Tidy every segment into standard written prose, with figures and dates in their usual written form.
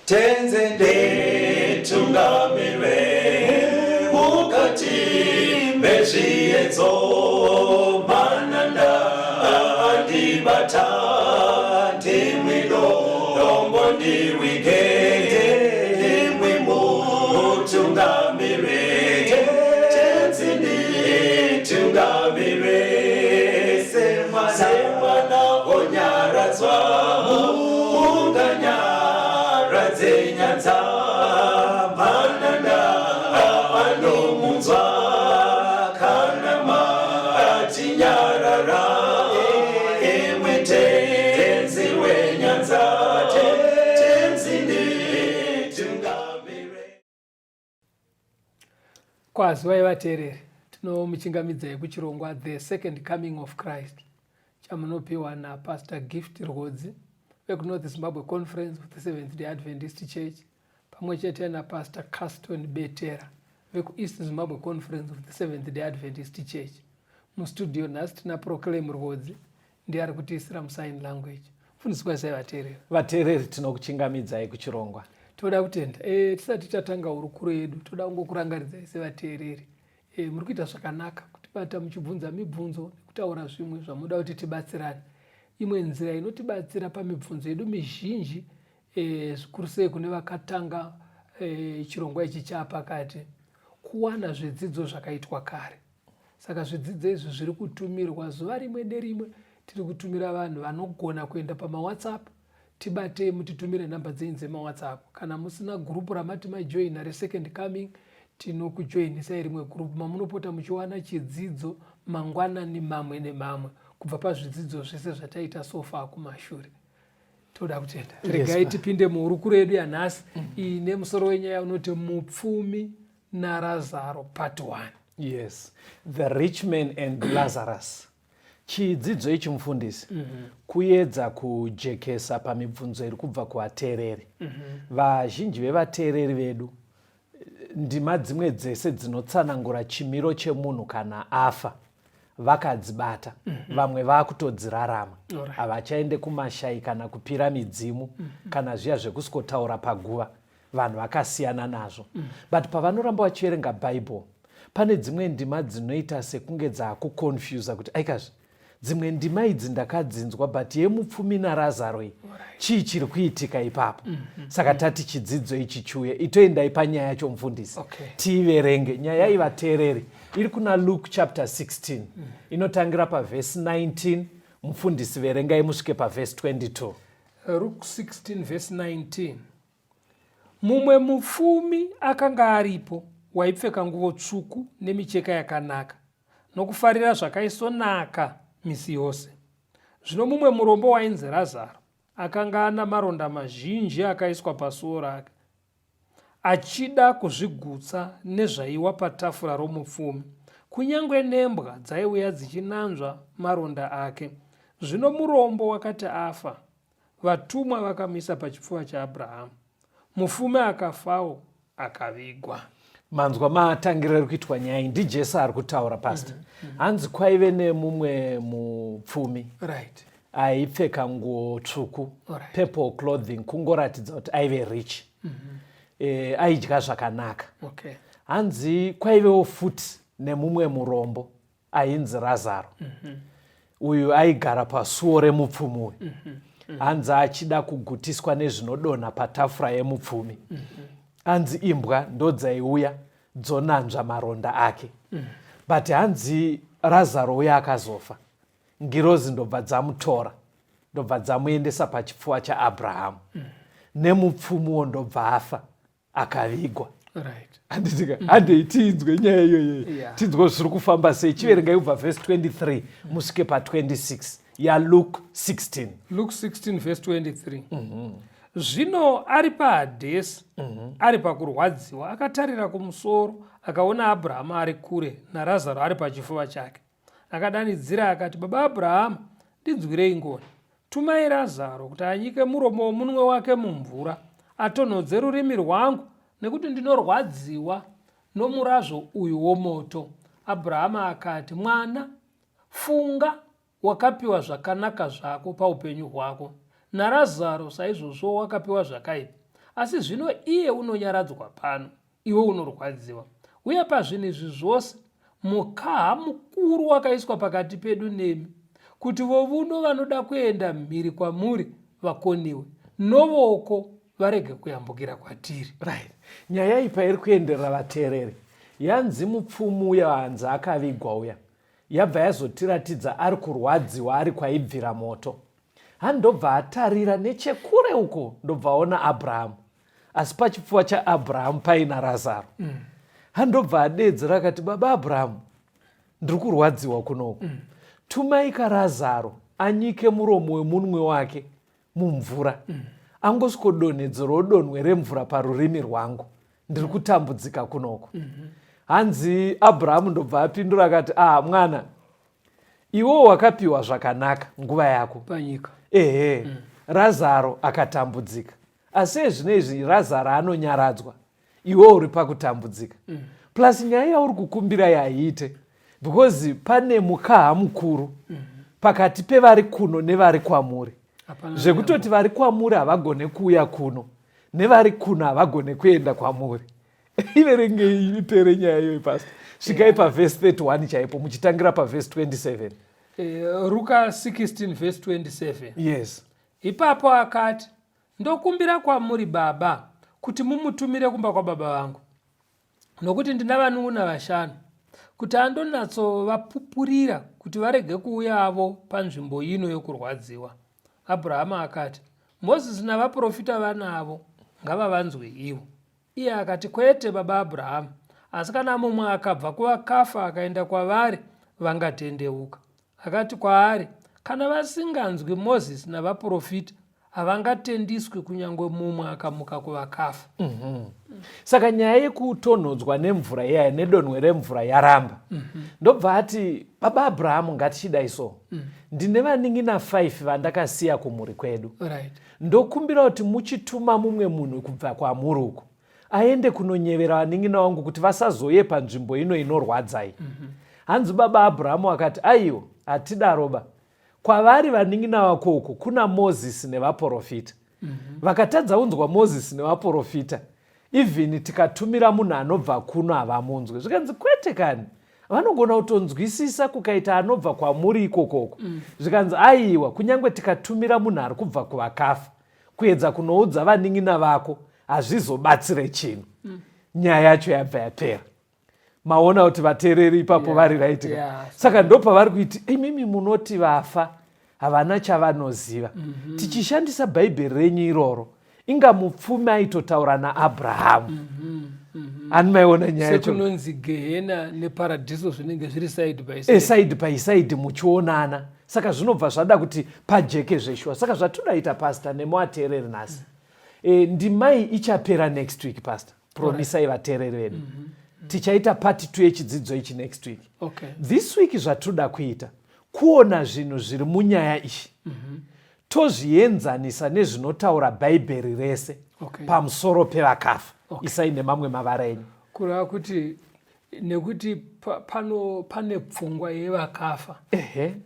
Tenzi nditungamire mukati mezviedzo, mananda andibata, ndimwi dombo ndiwige, ndimwi mutungamire. Tenzi nditungamire semwana onyaradzwa munganyaradze nyanza, mananda anomunzwa kana matinyarara, imwe Tenzi wenyanza. Tenzi nditungamire. Kwaziwai vateereri, tinomuchingamidzai kuchirongwa The Second Coming of Christ chamunopiwa naPastor Gift Rwodzi vekuNorth Zimbabwe Conference of the Seventh Day Adventist Church pamwe chete naPastor Caston Betera vekuEast Zimbabwe Conference of the Seventh Day Adventist Church. Mustudio nhasi tina Proclaim Rwodzi, ndiye ari kutiisira musign language. Mufundisi, kwazai vateereri. Vateereri, tinokuchingamidzai kuchirongwa. Toda kutenda. Tisati tatanga hurukuro yedu, toda kungokurangaridzai sevateereri, muri kuita zvakanaka kutibata muchibvunza mibvunzo nekutaura zvimwe zvamunoda kuti tibatsirane. Imwe nzira inotibatsira pamibvunzo yedu mizhinji, zvikuru sei kune vakatanga chirongwa ichi chapakati, kuwana zvidzidzo zvakaitwa kare. Saka zvidzidzo izvi zviri kutumirwa zuva rimwe nerimwe. Tiri kutumira vanhu vanogona kuenda pamaWhatsApp. Tibatei mutitumire nhamba dzenyu dzemaWhatsApp. Kana musina gurupu ramati majoina reSecond Coming, tinokujoinisai rimwe gurupu mamunopota muchiwana chidzidzo mangwanani mamwe nemamwe kubva pazvidzidzo zvese zvataita so far kumashure. Toda kutenda. Regai tipinde muhurukuro yedu yanhasi ine musoro wenyaya unoti Mupfumi naRazaro part 1. Yes, the rich man and Lazarus. Chidzidzo ichi, mufundisi, kuedza kujekesa pamibvunzo iri kubva kuvateereri. Vazhinji vevateereri vedu, ndima dzimwe dzese dzinotsanangura chimiro chemunhu kana afa vakadzibata, vamwe vakutodzirarama, havachaende kumashai kana kupira midzimu kana zviya zvekusikotaura paguva. Vanhu vakasiyana nazvo, but pavanoramba vachiverenga Bible, pane dzimwe ndima dzinoita sekunge dzakuconfusa kuti aikazve dzimwe ndima idzi ndakadzinzwa, but yemupfumi naRazaro iyi, chii chiri kuitika ipapo? Saka tati chidzidzo ichi chiuye. Itoendai panyaya yacho, mufundisi. Tiiverenge nyaya iyi, vateereri. Iri kuna Luke chapter 16, inotangira pavhesi 19. Mufundisi, verengai musvike pavhesi 22. Luke 16 verse 19. Mumwe mupfumi akanga aripo waipfeka nguvo tsvuku nemicheka yakanaka, nokufarira zvakaisonaka misi yose. Zvino mumwe murombo wainzi Razaro akanga ana maronda mazhinji akaiswa pasuo rake, achida kuzvigutsa nezvaiwa patafura romupfumi. Kunyange nembwa dzaiuya dzichinanzva maronda ake. Zvino murombo wakati afa, vatumwa vakamuisa pachipfuva chaAbrahamu. Mupfumi akafawo akavigwa. Manzwa matangiro ari kuitwa nyaya iyi? NdiJesu ari kutaura, pastor. Hanzi kwaive nemumwe mupfumi aipfeka nguo tsvuku, purple clothing, kungoratidza kuti aive rich, aidya zvakanaka. Hanzi kwaivewo futi nemumwe murombo ainzi Razaro. Uyu aigara pasuo remupfumi uyu. Hanzi achida kugutiswa nezvinodonha patafura yemupfumi. Hanzi imbwa ndodzaiuya dzonanzva maronda ake. But hanzi Razaro uya akazofa, ngirozi ndobva dzamutora, ndobva dzamuendesa pachipfuva chaAbrahamu. Nemupfumuwo ndobva afa akavigwa. Handitika handei tiinzwe nyaya iyoyo, tinzwe zviri kufamba sei. Chiverengai kubva vhesi 23 musvike pa26 yaLuke 16. Luke 16 verse 23. Zvino ari paHadhesi, ari pakurwadziwa, akatarira kumusoro, akaona Abrahamu ari kure naRazaro ari pachifuva chake. Akadanidzira akati, Baba Abrahamu, ndinzwirei ngoni. Tumai Razaro kuti anyike muromo womunwe wake mumvura, atonhodze rurimi rwangu, nekuti ndinorwadziwa nomurazvo uyu womoto. Abrahamu akati, Mwana, funga wakapiwa zvakanaka zvako paupenyu hwako, naRazaro saizvozvo wakapiwa zvakaipa. Asi zvino iye unonyaradzwa pano, iwe unorwadziwa. Uye pazvinhu izvi zvose mukaha mukuru wakaiswa pakati pedu nemi, kuti vovuno vanoda kuenda mhiri kwamuri vakoniwe, novoko varege kuyambukira kwatiri. Right. Nyaya iyi pairi kuenderera vateereri, yanzi mupfumi uya hanzi akavigwa uya, yabva yazotiratidza ari kurwadziwa ari kwaibvira moto. Handobva atarira nechekure uko ndobva aona Abrahamu. Asi pachipfuva chaAbrahamu paina Razaro. Handobva adeedzera akati, Baba Abrahamu, ndiri kurwadziwa kunoku. Tumai kaRazaro anyike muromo wemunwe wake mumvura. Angosvikodonhedzerawo donhwe remvura parurimi rwangu. Ndiri kutambudzika kunoku. Hanzi Abrahamu ndobva apindura akati, ah mwana, iwewo wakapiwa zvakanaka nguva yako panyika. Ehe. Razaro akatambudzika. Asi ezvino izvi Razaro anonyaradzwa, iwe uri pakutambudzika. Plus nyaya yauri kukumbira yaiite because pane mukaha mukuru pakati pevari kuno nevari kwamuri, zvekutoti vari kwamuri havagone kuuya kuno nevari kuno havagone kuenda kwamuri. Iverengei ipere nyaya iyoyi pastor. Svikai pavhesi 31 chaipo muchitangira pavhesi 27. Ruka 16 vhesi 27. Yes. Ipapo akati, Ndokumbira kwamuri baba, kuti mumutumire kumba kwababa vangu, nokuti ndina vanun'una vashanu, kuti andonyatsovapupurira kuti varege kuuyavo panzvimbo ino yokurwadziwa. Abhurahama akati, Mozisi navaprofita vanavo, ngavavanzwe ivo. Iye akati, Kwete, baba Abhurahama, asi kana mumwe akabva kuvakafa akaenda kwavari, vangatendeuka. Akati kwaari, Kana vasinganzwi Mozisi navaprofita, havangatendiswi kunyange mumwe akamuka kuvakafa. Saka nyaya yekutonhodzwa nemvura iyaya nedonhwe remvura yaramba. Ndobva ati, Baba Abrahamu, ngatichidai so. Ndine vanin'ina 5 vandakasiya kumhuri kwedu. Right. Ndokumbira kuti muchituma mumwe munhu kubva kwamuri uko aende kunonyevera vanin'ina vangu kuti vasazouye panzvimbo ino inorwadzai. Hanzi baba Abrahamu akati, aiwa, hatidaroba. Kwavari vanin'ina vako uko kuna Mozisi nevaprofita. Vakatadza kunzwa Mozisi nevaprofita, even tikatumira munhu anobva kuno havamunzwe. Zvikanzi kwete kani, vanogona kutonzwisisa kukaita anobva kwamuri ikokoko. Zvikanzi aiwa, kunyange tikatumira munhu ari kubva kuvakafa kuedza kunoudza vanin'ina vako hazvizobatsire chinhu. Nyaya yacho yabva yapera. Maona kuti vateereri ipapo vari right. Saka ndopavari kuiti imimi munoti vafa havana chavanoziva. Tichishandisa Bhaibheri renyu iroro, inga mupfumi aitotaura naAbrahamu. Ani maiona nyaya yacho? Sekunonzi Gehena neparadhiso zvinenge zviri side by side. Side by side muchionana. Saka zvinobva zvada kuti pajeke zveshuwa. Saka zvatodaita pastor nemuateereri nhasi. Ndimai ichapera next week pastor. Promisai vateereri vedu. Tichaita part 2 yechidzidzo ichi next week. Okay. This week zvatoda kuita kuona zvinhu zviri munyaya iyi. Tozvienzanisa nezvinotaura Bhaibheri rese pamusoro pevakafa. Isai nemamwe mavara enyu. Kureva kuti nekuti pane pfungwa yevakafa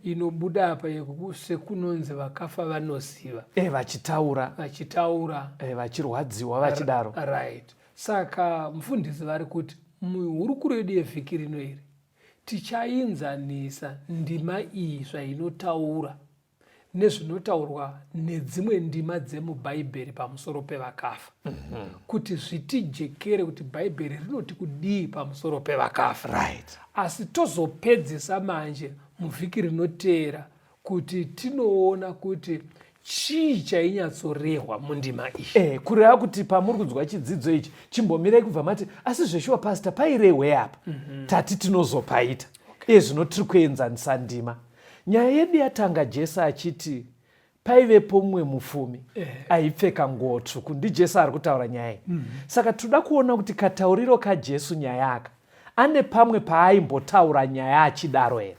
inobuda apa sekunonzi vakafa vanoziva. Vachitaura. Vachitaura. Vachirwadziwa vachidaro. Right. Saka mufundisi vari kuti muhurukuro yedu yevhiki rino iri tichainzanisa ndima iyi zvainotaura nezvinotaurwa nedzimwe ndima dzemuBhaibheri pamusoro pevakafa. Kuti zvitijekere kuti Bhaibheri rinoti kudii pamusoro pevakafa. Right. Asi tozopedzisa manje muvhiki rinoteera kuti tinoona kuti chii chainyatsorehwa mundima iyi. Kureva kuti pamuri kunzwa chidzidzo ichi chimbomirai kubva mati asi zveshuwa pastor pairehwe apa. Tati tinozopaita. Iye zvino tiri kuenzanisa ndima. Nyaya yedu yatanga Jesu achiti paivepo mumwe mupfumi aipfeka nguo tsvuku. NdiJesu ari kutaura nyaya iyi. Saka toda kuona kuti katauriro kaJesu nyaya aka ane pamwe paaimbotaura nyaya achidaro here.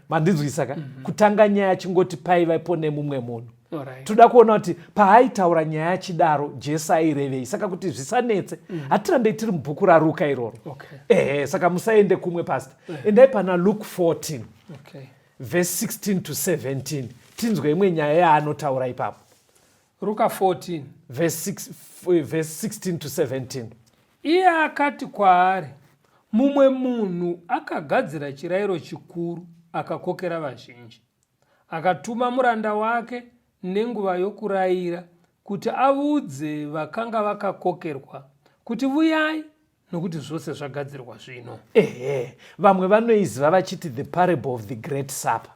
Mandinzwisa ka? Kutanga nyaya achingoti paivepo nemumwe munhu. Toda kuona kuti paaitaura nyaya achidaro Jesu airevei. Saka kuti zvisanetse, hatirambei tiri mubhuku raRuka iroro. Saka musaende kumwe pastor. Endai pana Luke 14. Verse 16 to 17. Tinzwe imwe nyaya yaanotaura ipapo. Ruka 14 verse 6, verse 16 to 17. Iye akati kwaari, Mumwe munhu akagadzira chirairo chikuru akakokera vazhinji. Akatuma muranda wake nenguva yokuraira kuti avudze vakanga vakakokerwa kuti, Vuyai, nokuti zvose zvagadzirwa zvino. Ehe, vamwe vanoiziva vachiti the parable of the great supper.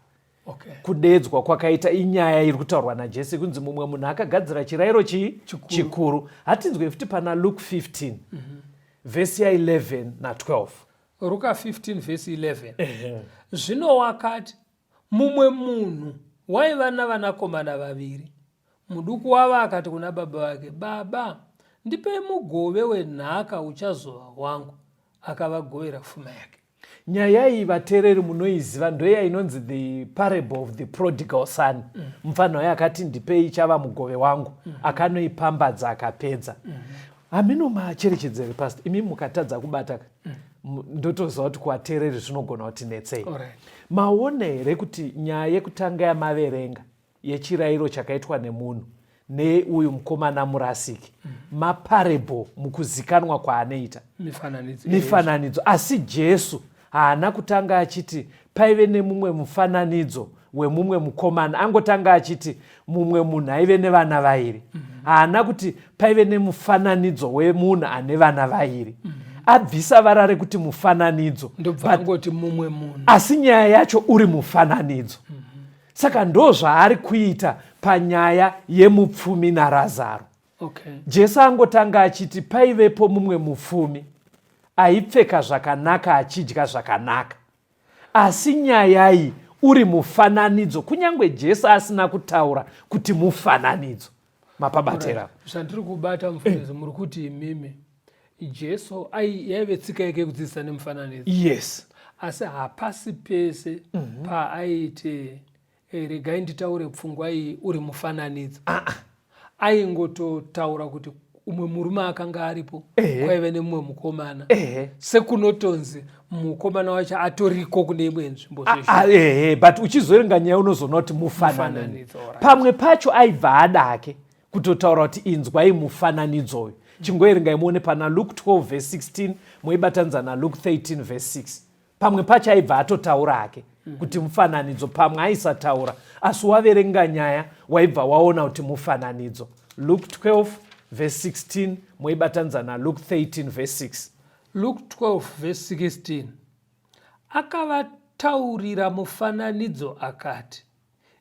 Okay. Kudedzwa kwakaita inyaya iri kutaurwa naJesu kunzi mumwe munhu akagadzira chirairo chii chikuru. Hatinzwe futi pana Luke 15 vhesi ya 11 na 12. Ruka 15 vhesi 11. Zvino wakati, Mumwe munhu waiva navanakomana vaviri. Muduku wavo akati kuna baba vake, Baba, ndipei mugove wenhaka uchazova wangu. Akavagovera fuma yake. Nyaya iyi vateereri munoiziva, ndoiya inonzi the parable of the prodigal son. Mupfanha uyo akati ndipei ichava mugove wangu, akanoipambadza akapedza. Hameno macherechedzere pastor, imi mukatadza kubata ndotoziva kuti kuvateereri zvinogona kuti netsei. Maona here kuti nyaya yekutanga yamaverenga yechirairo chakaitwa nemunhu neuyu mukomana murasiki maparable mukuzikanwa kwaanoita mifananidzo, asi Jesu haana kutanga achiti paive nemumwe mufananidzo wemumwe mukomana, angotanga achiti mumwe munhu aive nevana vairi. Haana kuti paive nemufananidzo wemunhu ane vana vairi. Abvisa vara rekuti mufananidzo, ndobva angoti mumwe munhu, asi nyaya yacho uri mufananidzo. Saka ndo zvaari kuita panyaya yemupfumi naRazaro. Jesu angotanga achiti paivepo mumwe mupfumi aipfeka zvakanaka achidya zvakanaka, asi nyaya iyi uri mufananidzo, kunyange Jesu asina kutaura kuti mufananidzo. Mapabatera zvandiri kubata mufundisi, muri kuti imimi Jesu yaive tsika yake yekudzidzisa nemufananidzo. Yes. Asi hapasi pese paaiti regai nditaure pfungwa iyi uri mufananidzo. Aingototaura kuti umwe murume akanga aripo, kwaive nemumwe mukomana, sekunotonzi mukomana wacho atoriko kune imwe nzvimbo. Ehe, but uchizoerenga nyaya unozoona kuti mufananidzo. Pamwe pacho aibva adake kutotaura kuti inzwai mufananidzo uyu. Chingoerengai muone pana Luke 12 verse 16 moibatanidza naLuke 13 verse 6. Pamwe pacho aibva atotaura hake kuti mufananidzo, pamwe aisataura, asi waverenga nyaya waibva waona kuti mufananidzo. Luke 12 verse 16 moibatanidza naLuke 13 verse 6. Luke 12 verse 16, akavataurira mufananidzo akati,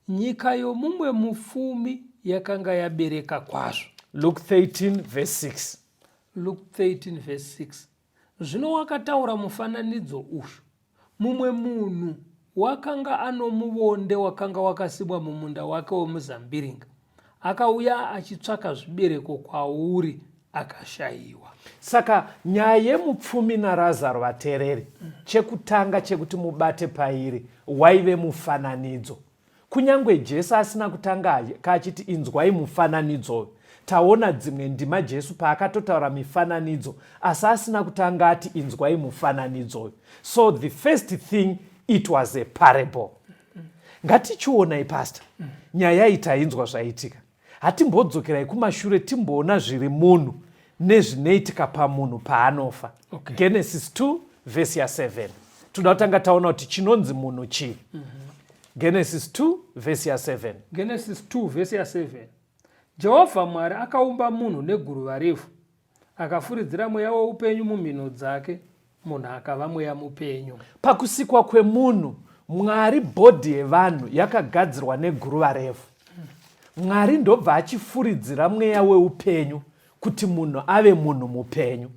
Nyika yomumwe mupfumi yakanga yabereka kwazvo. Luke 13 verse 6. Luke 13 verse 6. Zvino wakataura mufananidzo uyu, mumwe munhu wakanga anomuvonde wakanga wakasimwa mumunda wake womuzambiringa, akauya achitsvaka zvibereko kwauri, akashayiwa. Saka nyaya yemupfumi naRazaro, vateereri, chekutanga chekuti mubate pairi waive mufananidzo. Kunyange Jesu asina kutanga achiti inzwai mufananidzo, taona dzimwe ndima Jesu paakatotaura mifananidzo asi asina kutanga ati inzwai mufananidzo. So the first thing, it was a parable. Ngatichionai pastor, nyaya iyi tainzwa zvaitika. Hatimbodzokerai kumashure timboona zviri munhu nezvinoitika pamunhu paanofa. Genesis 2 vhesi ya7. Toda kutanga taona kuti chinonzi munhu chii. Genesis 2 vhesi ya7. Genesis 2 vhesi ya7. Jehovha Mwari akaumba munhu neguruva revhu, akafuridzira mweya woupenyu mumhino dzake, munhu akava mweya mupenyu. Pakusikwa kwemunhu, Mwari body yevanhu yakagadzirwa neguruva revhu. Mwari ndobva achifuridzira mweya weupenyu kuti munhu ave munhu mupenyu.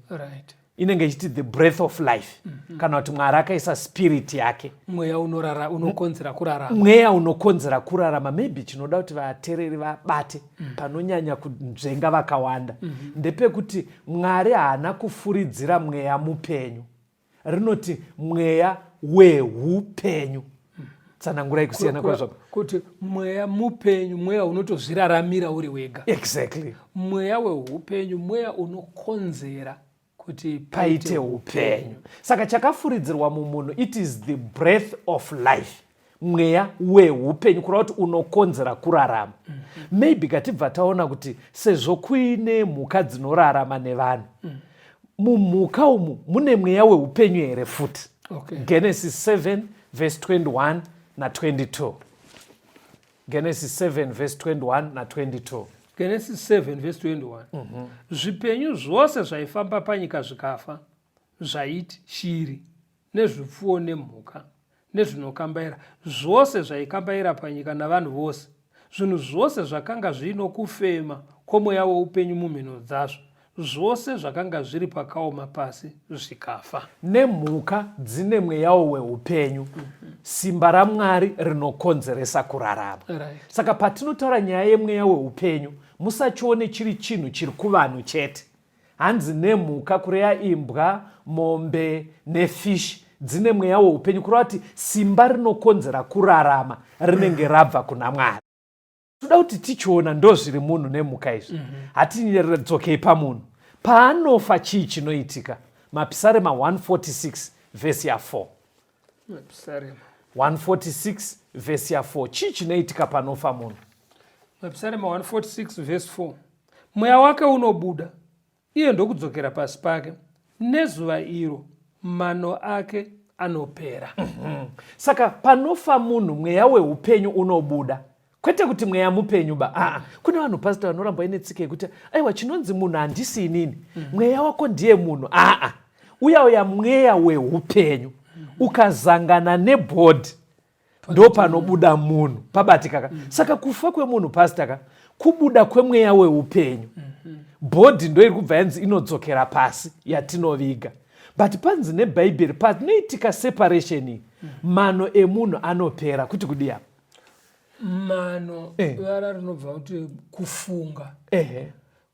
Inenge ichiti the breath of life, kana kuti Mwari akaisa spirit yake. Mweya unokonzera kurarama. Mweya unokonzera kurarama. Maybe chinoda kuti vateereri vabate panonyanya kunzvenga vakawanda ndepekuti Mwari haana kufuridzira mweya mupenyu, rinoti mweya weupenyu. Tsanangurai kusiyana kwazvo. Kuti mweya mupenyu mweya unotozviraramira uri wega. Exactly. Mweya weupenyu mweya unokonzera kuti paite upenyu. Saka chakafuridzirwa mumunhu, it is the breath of life. Mweya weupenyu kureva kuti unokonzera kurarama. Mm -hmm. Maybe katibva taona kuti sezvo kuine mhuka dzinorarama nevanhu, mumhuka umu mune mweya weupenyu here futi? Okay. Genesis 7 verse 21 na22. Genesis 7 verse 21 na22. Genesis 7 verse 21. Zvipenyu zvose zvaifamba panyika zvikafa, zvaiti shiri nezvipfuwo nemhuka nezvinokambaira, zvose zvaikambaira panyika navanhu vose, zvinhu zvose zvakanga zviino kufema kwomweya woupenyu mumhino dzazvo, zvose zvakanga zviri pakaoma pasi zvikafa. Nemhuka dzine mweyawo weupenyu, simba raMwari rinokonzeresa kurarama. Right. Saka patinotaura nyaya yemweya weupenyu, musachione chiri chinhu chiri kuvanhu chete. Hanzi nemhuka kureya imbwa, mombe nefish dzine mweya weupenyu kureva kuti simba rinokonzera kurarama rinenge rabva kuna Mwari. Toda kuti tichiona ndozviri munhu nemhuka izvi. Hatidzokei pamunhu. Paanofa chii chinoitika? Mapisarema 146 vhesi ya 4. Mapisarema 146 vhesi ya 4. Chii chinoitika panofa munhu? Mapisarema 146 vhesi 4. Mweya wake unobuda, iye ndokudzokera pasi pake, nezuva iro mano ake anopera. Saka panofa munhu mweya weupenyu unobuda, kwete kuti mweya mupenyu ba. Aa, kune vanhu pastor vanoramba ine tsika yekuti aiwa chinonzi munhu handisi inini, mweya wako ndiye munhu. Aa, uya uya mweya weupenyu ukazangana nebhodhi ndo panobuda munhu pabatika ka. Saka kufa kwemunhu pastor ka kubuda kwemweya weupenyu. Bhodhi ndo iri kubva yanzi inodzokera pasi yatinoviga. But panzi nebhaibheri panoitika separation iyi, mano emunhu anopera. Kuti kudii apa? Mano vara rinobva kuti kufunga.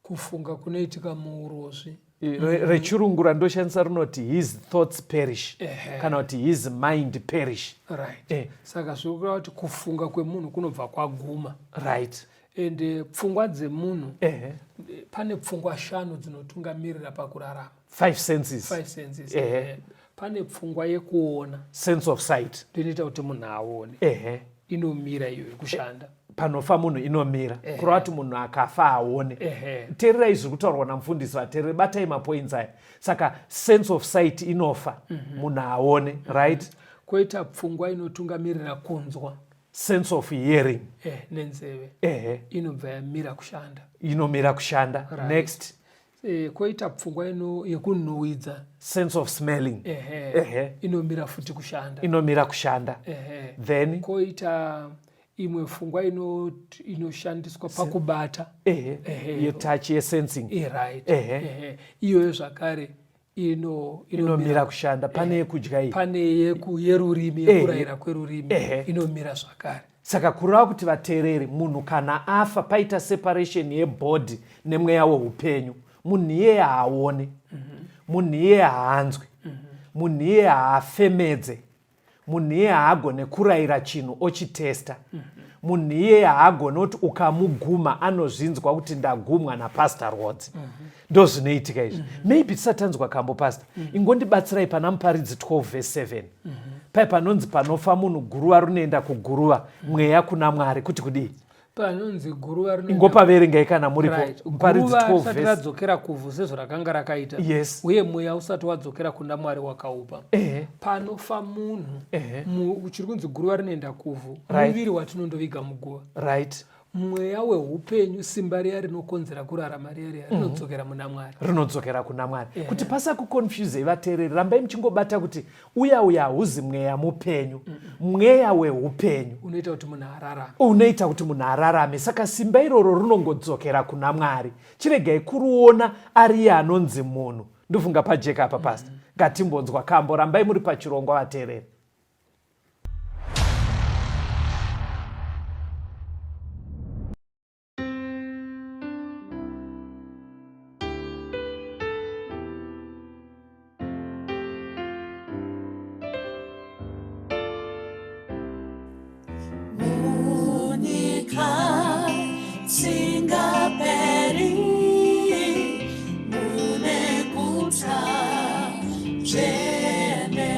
Kufunga kunoitika muurozvi. Rechirungu randoshandisa rinoti his thoughts perish. Kana kuti his mind perish. Right. Saka zviri kureva kuti kufunga kwemunhu kunobva kwaguma. Right. And pfungwa dzemunhu, pane pfungwa 5 dzinotungamirira pakurarama. 5 senses. 5 senses. Pane pfungwa yekuona. Sense of sight. Ndinoita kuti munhu aone. Inomira iyo yekushanda. Panofa munhu inomira. Kureva kuti munhu akafa aone. Teererai zviri kutaurwa namufundisi vateereri, batai mapoints aya. Saka sense of sight inofa, munhu aone, right? Koita pfungwa inotungamirira kunzwa. Sense of hearing. Nenzeve. Inobva yamira kushanda. Inomira kushanda. Right. Next. Koita pfungwa yekunhuhwidza. Sense of smelling. Inomira futi kushanda. Inomira kushanda. Then koita imwe pfungwa inoshandiswa pakubata. Yetouch, yesensing. Right. Iyoyo zvakare inomira kushanda. Pane yekudya iyi. Pane yerurimi, yekurayira kwerurimi, inomira zvakare. Saka kureva kuti vateereri, munhu kana afa paita separation yebody nemweya weupenyu, munhu iyeye haaone, munhu iyeye haanzwi, munhu iyeye haafemedze, munhu iyeye haagone kurayira chinhu ochitesta, munhu iyeye haagone kuti ukamuguma anozvinzwa kuti ndagumwa napastor Rwodzi. Ndo zvinoitika izvi. Maybe tisati tanzwa kambo pastor, ingondibatsirai pana Muparidzi 12 verse 7. Pai panonzi panofa munhu guruva rinoenda kuguruva, mweya kuna Mwari. Kuti kudii? Panonzi guruva rinoenda Ingopaverengai kana muripo. Right. Muparidzi Guruva 12 risati verse radzokera kuvhu sezvarakanga rakaita. Yes. Uye mweya usati wadzokera kuna Mwari wakaupa. Panofa munhu, chiri kunzi guruva rinoenda kuvhu, muviri watinondoviga muguva. Right. Mweya weupenyu, simba riya rinokonzera kurarama riya riya, rinodzokera muna Mwari. Rinodzokera kuna Mwari. Kuti pasakuconfuse vateereri, rambai muchingobata kuti uya uya hauzi mweya mupenyu, mweya weupenyu unoita kuti munhu ararame. Unoita kuti munhu ararame. Saka simba iroro rinongodzokera kuna Mwari. Chiregai kuruona ariye anonzi munhu. Ndofunga pajeka apa pastor. Ngatimbonzwa kambo, rambai muri pachirongwa vateereri. Munyika singaperi mune guta dzvene.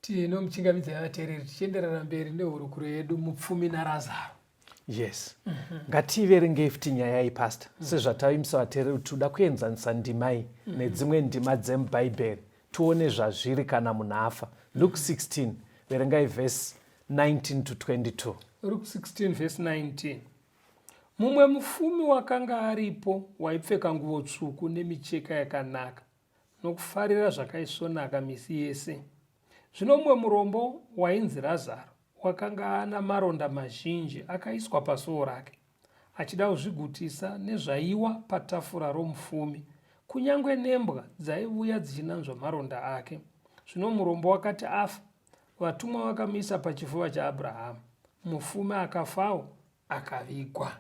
Tinomuchingamidzai vateereri tichienderera mberi nehurukuro yedu mupfumi naRazaro. Yes. Ngatiiverengei futi nyaya iyi pastor. Sezvatavimbisa vateereri kuti toda kuenzanisa ndima iyi nedzimwe ndima dzemubhaibheri tione zvazviri kana munhu afa. Luke 16 verengai verse 19 to 22. Luke 16 verse 19. Mumwe mufumi wakanga aripo waipfeka nguvo tsvuku nemicheka yakanaka nokufarira zvakaisvonaka misi yese. Zvino mumwe murombo wainzi Razaro wakanga ana maronda mazhinji akaiswa pasuo rake, achida kuzvigutisa nezvaiwa patafura romufumi, kunyange nembwa dzaivuya dzichinanzva maronda ake. Zvino murombo wakati afa, vatumwa vakamuisa pachifuva chaAbhurahama. Mufumi akafawo akavigwa.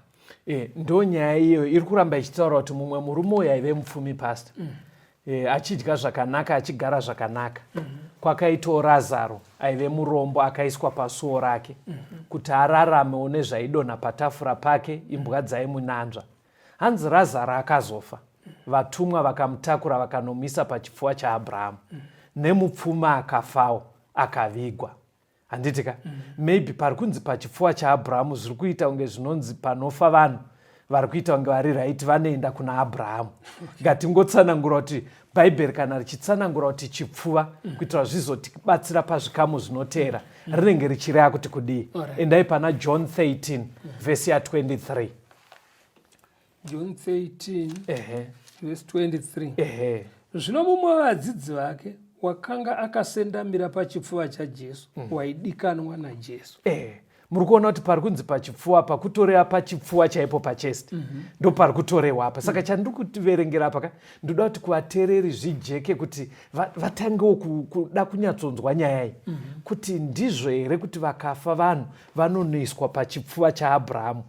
E, ndo nyaya iyoyo iri kuramba ichitaura kuti mumwe murume uyu aive mupfumi pastor e, achidya zvakanaka achigara zvakanaka kwakaitawo Razaro aive murombo akaiswa pasuo rake kuti araramewo nezvaidonha patafura pake, imbwa dzaimunanzva. Hanzi Razaro akazofa, vatumwa vakamutakura vakanomisa pachipfuva chaAbhurahamu. Nemupfumi akafawo akavigwa, handiti ka? Maybe pari kunzi pachipfuva chaAbhurahamu zviri kuita kunge zvinonzi panofa vanhu vari kuita kunge vari right vanoenda kuna Abrahamu. Ngatingotsanangura kuti Bhaibheri kana richitsanangura kuti chipfuva kuitira zvizotibatsira pazvikamu zvinoteera, rinenge richireva kuti kudii. Endai pana John 13 vhesi ya23. John 13 verse 23. Ehe. Zvino mumwe wevadzidzi vake wakanga akasendamira pachipfuva chaJesu, waidikanwa naJesu. Muri kuona kuti pari kunzi pachipfuva pakutoreva pachipfuva chaipo, pachest, ndo pari kutorehwa apa. Saka chandiri kutiverengera apa ka, ndoda kuti kuvateereri zvijeke kuti vatangewo kuda kunyatsonzwa nyaya iyi, kuti ndizvo here kuti vakafa vanhu vanonoiswa pachipfuva chaAbhurahamu,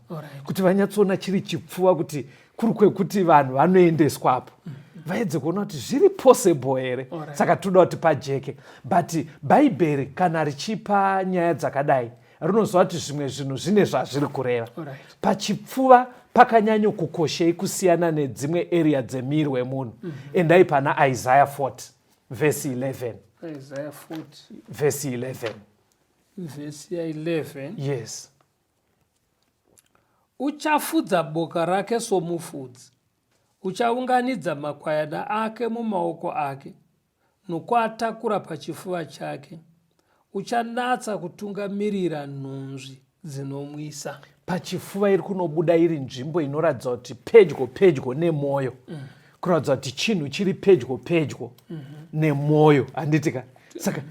kuti vanyatsoona chiri chipfuva, kuti kuri kwekuti vanhu vanoendeswapo, vaedze kuona kuti zviri possible here. Saka toda kuti pajeke, but Bhaibheri kana richipa nyaya dzakadai rinoziva kuti zvimwe zvinhu zvine zvazviri kureva. Pachipfuva pakanyanya kukoshei kusiyana nedzimwe area dzemiri wemunhu? Endai pana Isaiah 40 vhesi 11. Isaiah 40 vhesi 11. Vhesi ya11. Yes. Uchafudza boka rake somufudzi, uchaunganidza makwayana ake mumaoko ake nokuatakura pachifuva chake, uchanatsa kutungamirira nhunzvi dzinomwisa. Pachifuva iri kunobuda iri nzvimbo inoratidza kuti pedyo pedyo nemwoyo, kuratidza kuti chinhu chiri pedyo pedyo nemwoyo, handiti ka? Saka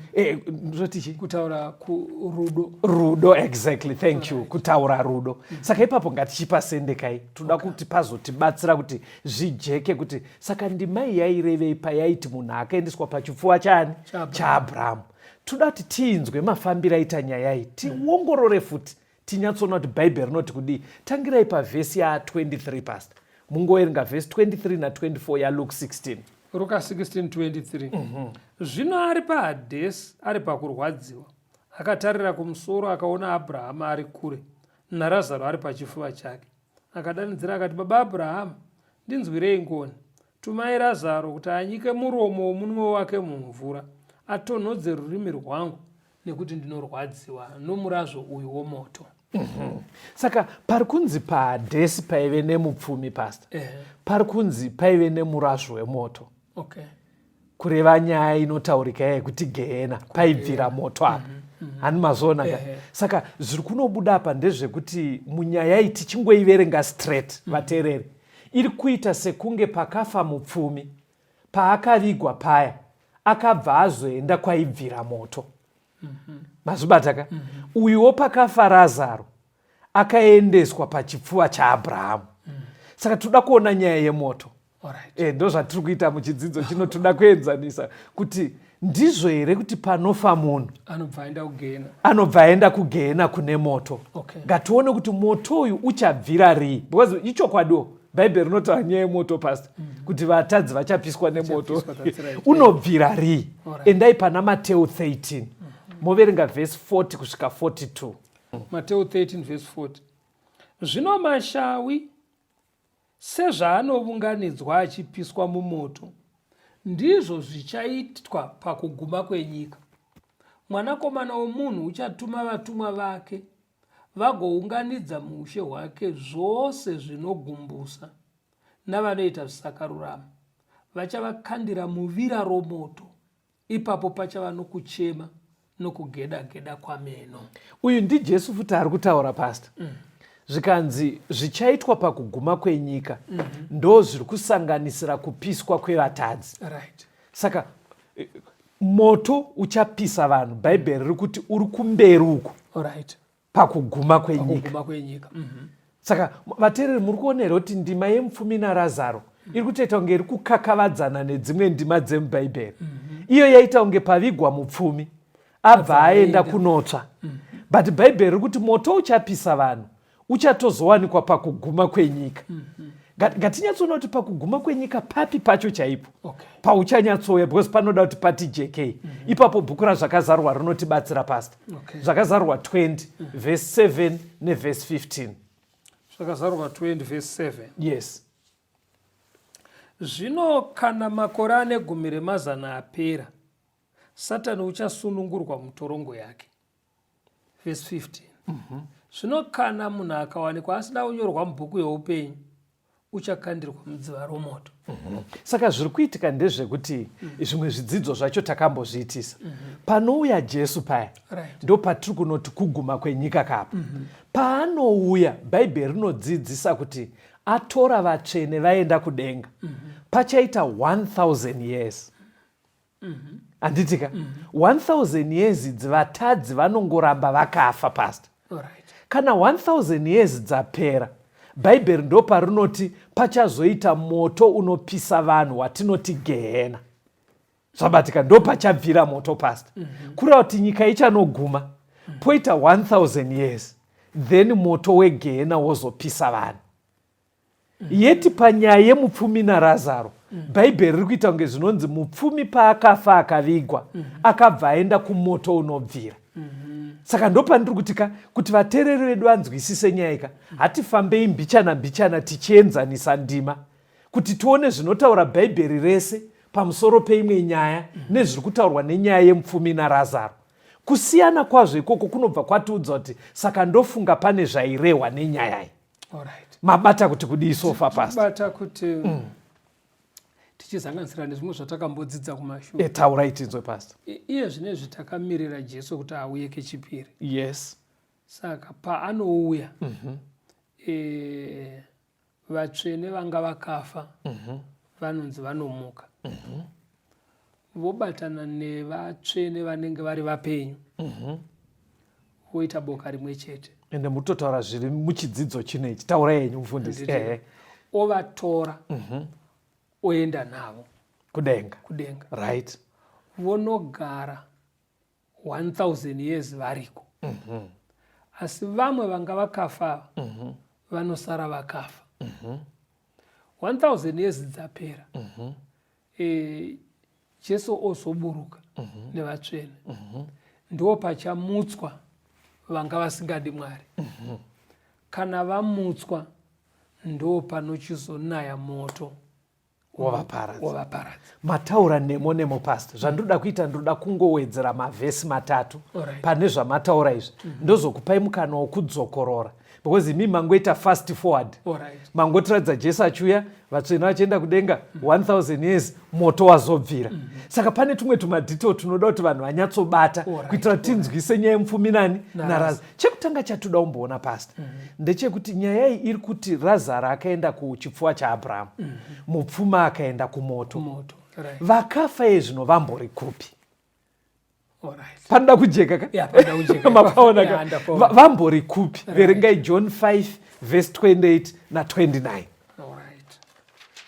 ndoti chii? Kutaura kurudo. Rudo, exactly, thank you. Kutaura rudo. Saka ipapo ngatichipasendekai, toda kuti pazotibatsira kuti zvijeke kuti saka ndimai yairevei payaiti munhu akaendeswa pachipfuva chani? ChaAbhurahamu. Toda kuti tiinzwe mafambiro aita nyaya iyi, tiongorore futi, tinyatsoona kuti Bhaibheri rinoti kudii. Tangirai pavhesi ya23, pastor, mungoverenga vhesi 23 na24 yaLuke 16. Ruka 16:23. Zvino ari paHadhesi, ari pakurwadziwa, akatarira kumusoro akaona Abrahama ari kure naRazaro ari pachifuva chake. Akadanidzira akati, "Baba Abrahama, ndinzwirei ngoni. Tumai Razaro kuti anyike muromo womunwe wake mumvura atonhodze rurimi rwangu, nekuti ndinorwadziwa nomurazvo uyu womoto." Saka pari kunzi paHadhesi paive nemupfumi, pastor, pari kunzi paive nemurazvo wemoto, kureva nyaya inotaurika yekuti gehena paibvira moto apa, hani mazoona ka? Saka zviri kunobuda apa ndezvekuti munyaya iyi tichingoiverenga straight, vateereri, iri kuita sekunge pakafa mupfumi, paakavigwa paya akabva azoenda kwaibvira moto. Mazvibata ka? Uyuwo pakafa Razaro akaendeswa pachipfuva chaAbhurahamu. Saka toda kuona nyaya yemoto. Ndo zvatiri kuita muchidzidzo chino. Toda kuenzanisa kuti ndizvo here kuti panofa munhu anobva aenda kugehena. Anobva aenda kugehena kune moto. Ngatione kuti moto uyu uchabvira rii, because ichokwadiwo Bhaibheri rinotaura nyaya yemoto, pastor, kuti vatadzi vachapiswa nemoto. Vachapiswa, that's right. Unobvira rii? Endai pana Mateu 13, moverenga vhesi 40 kusvika 42. Mateo 13 verse 40. Zvino mashawi sezvaanounganidzwa achipiswa mumoto, ndizvo zvichaitwa pakuguma kwenyika. Mwanakomana womunhu uchatuma vatumwa vake vagounganidza muushe hwake zvose zvinogumbusa navanoita zvisakarurama, vachavakandira muvira romoto, ipapo pachava nokuchema nokugeda-geda kwameno. Uyu ndiJesu futi ari kutaura pastor. Zvikanzi zvichaitwa pakuguma kwenyika ndo zviri kusanganisira kupiswa kwevatadzi. Right. Saka moto uchapisa vanhu, Bhaibheri riri kuti uri kumberi uku. Right. Pakuguma kwenyika. Pakuguma kwenyika. Saka vateereri muri kuona here kuti ndima yemupfumi naRazaro iri kutoita kunge iri kukakavadzana nedzimwe ndima dzemubhaibheri? Iyo yaita kunge pavigwa mupfumi abva aenda kunotsva. But bhaibheri riri kuti moto uchapisa vanhu uchatozowanikwa pakuguma kwenyika. Ngatinyatsoona kuti pakuguma kwenyika papi pacho chaipo pauchanyatsouya, because panoda kuti pati jekei. Ipapo bhuku raZvakazarurwa rinotibatsira pastor. Zvakazarurwa 20 verse 7 neverse 15. Zvakazarurwa 20 verse 7. Yes. Zvino kana makore ane gumi remazana apera, Satani uchasunungurwa mutorongo yake. Verse 15. Zvino kana munhu akawanikwa asina kunyorwa mubhuku youpenyu, uchakandirwa mudziva romoto. Saka zviri kuitika ndezvekuti zvimwe zvidzidzo zvacho takambozviitisa. Panouya Jesu paya, ndo patiri kunoti kuguma kwenyika kapa. Paanouya, Bhaibheri rinodzidzisa kuti atora vatsvene vaenda kudenga. Pachaita 1000 years. Handitika? 1000 years idzi vatadzi vanongoramba vakafa pastor. Kana 1000 years dzapera, Bhaibheri ndo parinoti pachazoita moto unopisa vanhu watinoti gehena. Zvabatika, ndo pachabvira moto pastor. Kureva kuti nyika ichanoguma poita 1000 years, then moto wegehena wozopisa vanhu. Yeti panyaya yemupfumi naRazaro, Bhaibheri riri kuita kunge zvinonzi mupfumi paakafa akavigwa, akabva aenda kumoto unobvira. Saka ndopandiri kuti ka, kuti vateereri vedu vanzwisise nyaya ka, hatifambei mbichana mbichana tichienzanisa ndima kuti tione zvinotaura Bhaibheri rese pamusoro peimwe nyaya nezviri kutaurwa nenyaya yemupfumi naRazaro. Kusiyana kwazvo ikoko kunobva kwatiudza kuti saka ndofunga pane zvairehwa nenyaya iyi. Alright. Mabata kuti kudii sofa pastor? Mabata kuti tichizanganisira nezvimwe zvatakambodzidza kumashure. Taurai tinzwe pastor. Iye zvinezvi takamirira Jesu kuti auye kechipiri. Yes. Saka paanouya, vatsvene vanga vakafa vanonzi vanomuka. Vobatana nevatsvene vanenge vari vapenyu. Voita boka rimwe chete. Ende mutotaura zviri muchidzidzo chino ichi. Taurai henyu mufundisi. Nditi, Ovatora, oenda navo kudenga. Kudenga. Right. Vonogara 1000 years variko. Asi vamwe vanga vakafa vanosara vakafa. 1000 years dzapera. Jesu ozoburuka nevatsvene. Ndo pachamutswa vanga vasingadi Mwari. Kana vamutswa ndo panochizonaya moto wovaparadza. Wovaparadza. Mataura nemo nemo pastor. Zvandinoda kuita, ndinoda kungowedzera mavhesi matatu pane zvamataura izvi. Ndozokupai mukana wokudzokorora, because imi mangoita fast forward. Mangotiratidza Jesu achiuya, vatsvene vachienda kudenga, 1000 years, moto wazobvira. Saka pane tumwe tumadetail tunoda kuti vanhu vanyatsobata kuitira kuti tinzwise nyaya yemupfumi nani naRazaro. Chekutanga chatoda kumboona pastor ndechekuti nyaya iyi iri kuti Razaro akaenda kuchipfuwa chaAbrahamu, mupfumi akaenda kumoto. Kumoto. Vakafa iye zvino vambori kupi? Panoda kujeka ka? Yeah, panoda kujeka. Mapaona ka? Yeah, ndapaona. Vambori kupi? Verengai John 5 verse 28 na 29. Alright.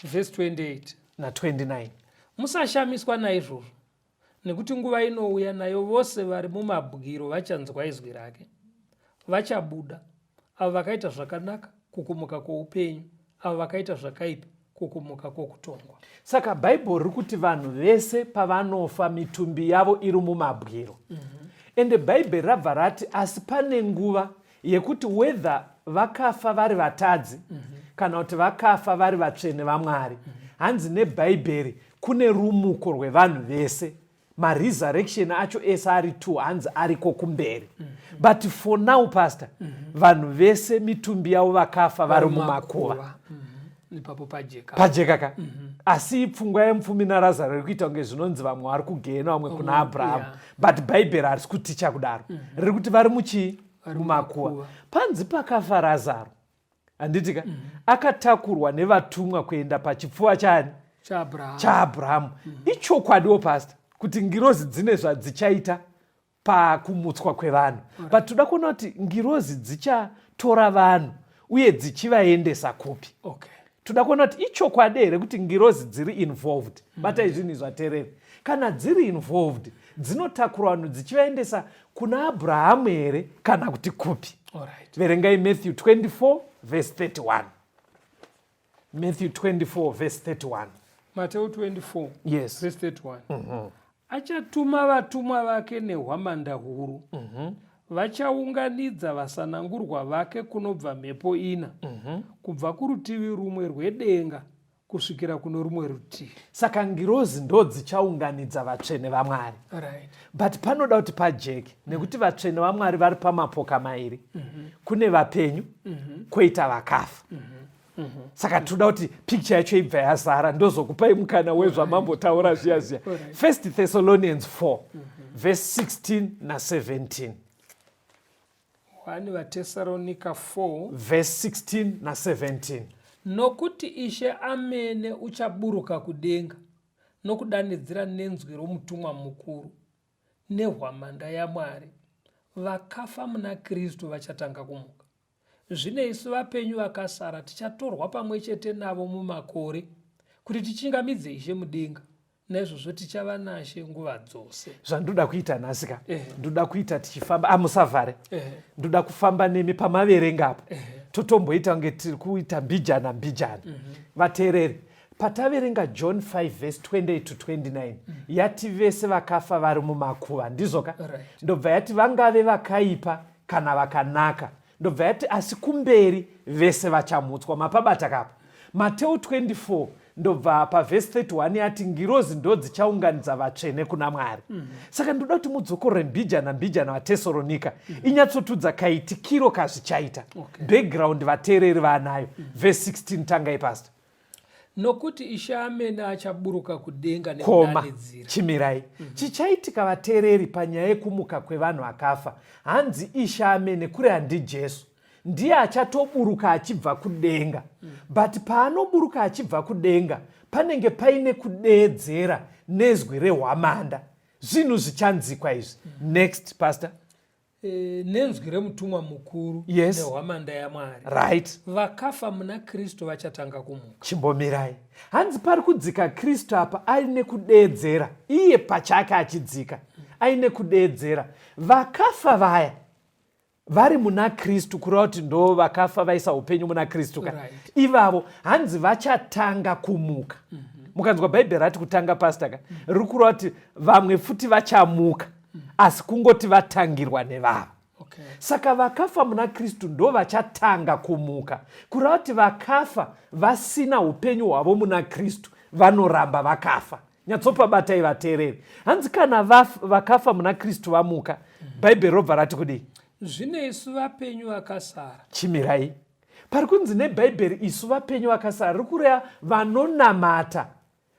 Verse 28 na 29. Musashamiswa naizvozvo, nekuti nguva inouya nayo vose vari mumabwiro vachanzwa izwi rake, vachabuda, avo vakaita zvakanaka kukumuka kwoupenyu, avo vakaita zvakaipa kukumuka kwokutongwa. Saka Bhaibheri riri kuti vanhu vese pavanofa mitumbi yavo iri mumabwiro. Ende Bhaibheri rabva rati asi pane nguva yekuti whether vakafa vari vatadzi kana kuti vakafa vari vatsvene vaMwari, hanzi neBhaibheri kune rumuko rwevanhu vese. Maresurrection acho ese ari two, hanzi ariko kumberi. But for now, pastor, vanhu vese mitumbi yavo vakafa vari mumakuva. Ipapo pajeka. Pajeka ka. Asi pfungwa yemupfumi naRazaro iri kuita kunge zvinonzi vamwe vari kugehena, vamwe kuna Abrahamu. But Bhaibheri harisi kuticha kudaro. Riri kuti vari muchii? Vari mumakuva. Mumakuva. Panzi pakafa Razaro, handiti ka? Akatakurwa nevatumwa kuenda pachipfuva chani? ChaAbrahamu. ChaAbrahamu. Ichokwadiwo, pastor, kuti ngirozi dzine zvadzichaita pakumutswa kwevanhu, but toda kuona kuti ngirozi dzichatora vanhu uye dzichivaendesa kupi. Toda kuona kuti ichokwadi here kuti ngirozi dziri involved. Batai zvinhu zvatereri. Kana dziri involved, dzinotakura vanhu dzichivaendesa kuna Abrahamu here kana kuti kupi? Verengai Matthew 24 verse 31. Matthew 24 verse 31. Mateo 24 Yes. verse 31. Achatuma vatumwa vake nehwamanda huru. Vachaunganidza vasanangurwa vake kunobva mhepo ina, kubva kurutivi rumwe rwedenga kusvikira kuno rumwe rutivi. Saka ngirozi ndo dzichaunganidza vatsvene vaMwari. But panoda kuti pajeke, nekuti vatsvene vaMwari vari pamapoka mairi. Kune vapenyu, kwoita vakafa. Saka toda kuti picture yacho ibva yazara, ndozokupai mukana wezvamambotaura zviya zviya. First Thessalonians 4 verse 16 na17. 1 vaTesaronika 4 verse 16 na17. Nokuti Ishe amene uchaburuka kudenga nokudanidzira nenzwi romutumwa mukuru nehwamanda yaMwari. Vakafa muna Kristu vachatanga kumuka. Zvino isu vapenyu vakasara tichatorwa pamwe chete navo mumakore kuti tichingamidze Ishe mudenga. Naizvozvo tichava naShe nguva dzose. Zvandoda kuita nhasi ka, ndoda kuita tichifamba, amusavhare. Ndoda kufamba nemi pamaverenga apo, totomboita kunge tiri kuita mbijana mbijana. Vateereri, pataverenga John 5 verse 28 to 29, yati vese vakafa vari mumakuva, ndizvo ka? Right. Ndobva yati vangave vakaipa kana vakanaka, ndobva yati asi kumberi vese vachamutswa. Mapabata kapa? Mateo 24, ndobva pavhesi 31 yati ngirozi ndo dzichaunganidza vatsvene kuna Mwari. Saka ndoda kuti mudzokorore mbijana mbijana vaTesoronika, inyatsotudza kaitikiro kazvichaita. Background vateereri vanayo. Vhesi 16, tangai, pastor. Nokuti Ishe amene achaburuka kudenga Koma. nekudanidzira. Chimirai. Chichaitika, vateereri, panyaya yekumuka kwevanhu akafa, hanzi Ishe amene, kuri handi Jesu, ndiye achatoburuka achibva kudenga. But paanoburuka achibva kudenga, panenge paine kudeedzera nezwi rehwamanda, zvinhu zvichanzikwa izvi. Next, pastor. Nenzwi remutumwa mukuru nehwamanda yaMwari. Vakafa muna Kristu vachatanga kumuka. Chimbomirai. Hanzi pari kudzika Kristu apa aine kudeedzera, iye pachake achidzika aine kudeedzera. Vakafa vaya vari muna Kristu, kureva kuti ndo vakafa vaisa upenyu muna Kristu ka, ivavo hanzi vachatanga kumuka. Mukanzwa Bhaibheri rati kutanga, pastor ka, riri kureva kuti vamwe futi vachamuka, asi kungoti vatangirwa nevava. Saka vakafa muna Kristu ndo vachatanga kumuka, kureva kuti vakafa vasina upenyu hwavo muna Kristu vanoramba vakafa. Nyatsopabatai, vateereri. Hanzi kana vakafa muna Kristu vamuka, Bhaibheri robva rati kudii? Zvino isu vapenyu vakasara. Chimirai. Pari kunzi neBhaibheri isu vapenyu vakasara, riri kureva vanonamata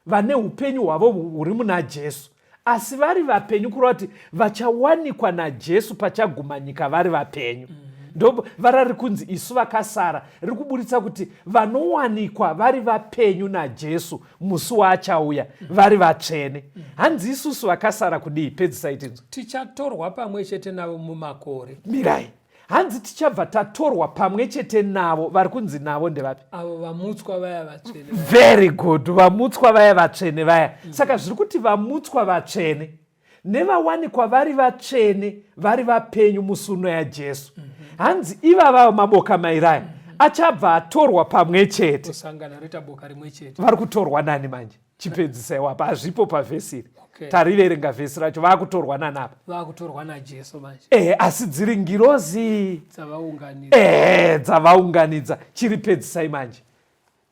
vane upenyu hwavo huri muna Jesu asi vari vapenyu, kureva kuti vachawanikwa naJesu pachaguma nyika vari vapenyu. Ndo vara riri kunzi isu vakasara, riri kuburitsa kuti vanowanikwa vari vapenyu naJesu musi waachauya vari vatsvene. Hanzi isusu vakasara kudii? Pedzisai tinzwa. Tichatorwa pamwe chete navo mumakore. Mirai. Hanzi tichabva tatorwa pamwe chete navo. Vari kunzi navo ndevapi? Avo vamutswa vaya vatsvene. Very good. Vamutswa vaya vatsvene vaya. Saka zviri kuti vamutswa vatsvene nevawanikwa vari vatsvene vari vapenyu musi uno yaJesu, hanzi ivava maboka mairaya achabva atorwa pamwe chete. Kusangana roita boka rimwe chete. Vari kutorwa nani manje? Chipedzisai wapa, hazvipo pavhesi iri. Tariverenga vhesi racho, vakutorwa nani apa? Vakutorwa naJesu manje. Ehe, asi dziri ngirozi dzavaunganidza. Ehe, dzavaunganidza. Chiripedzisai manje.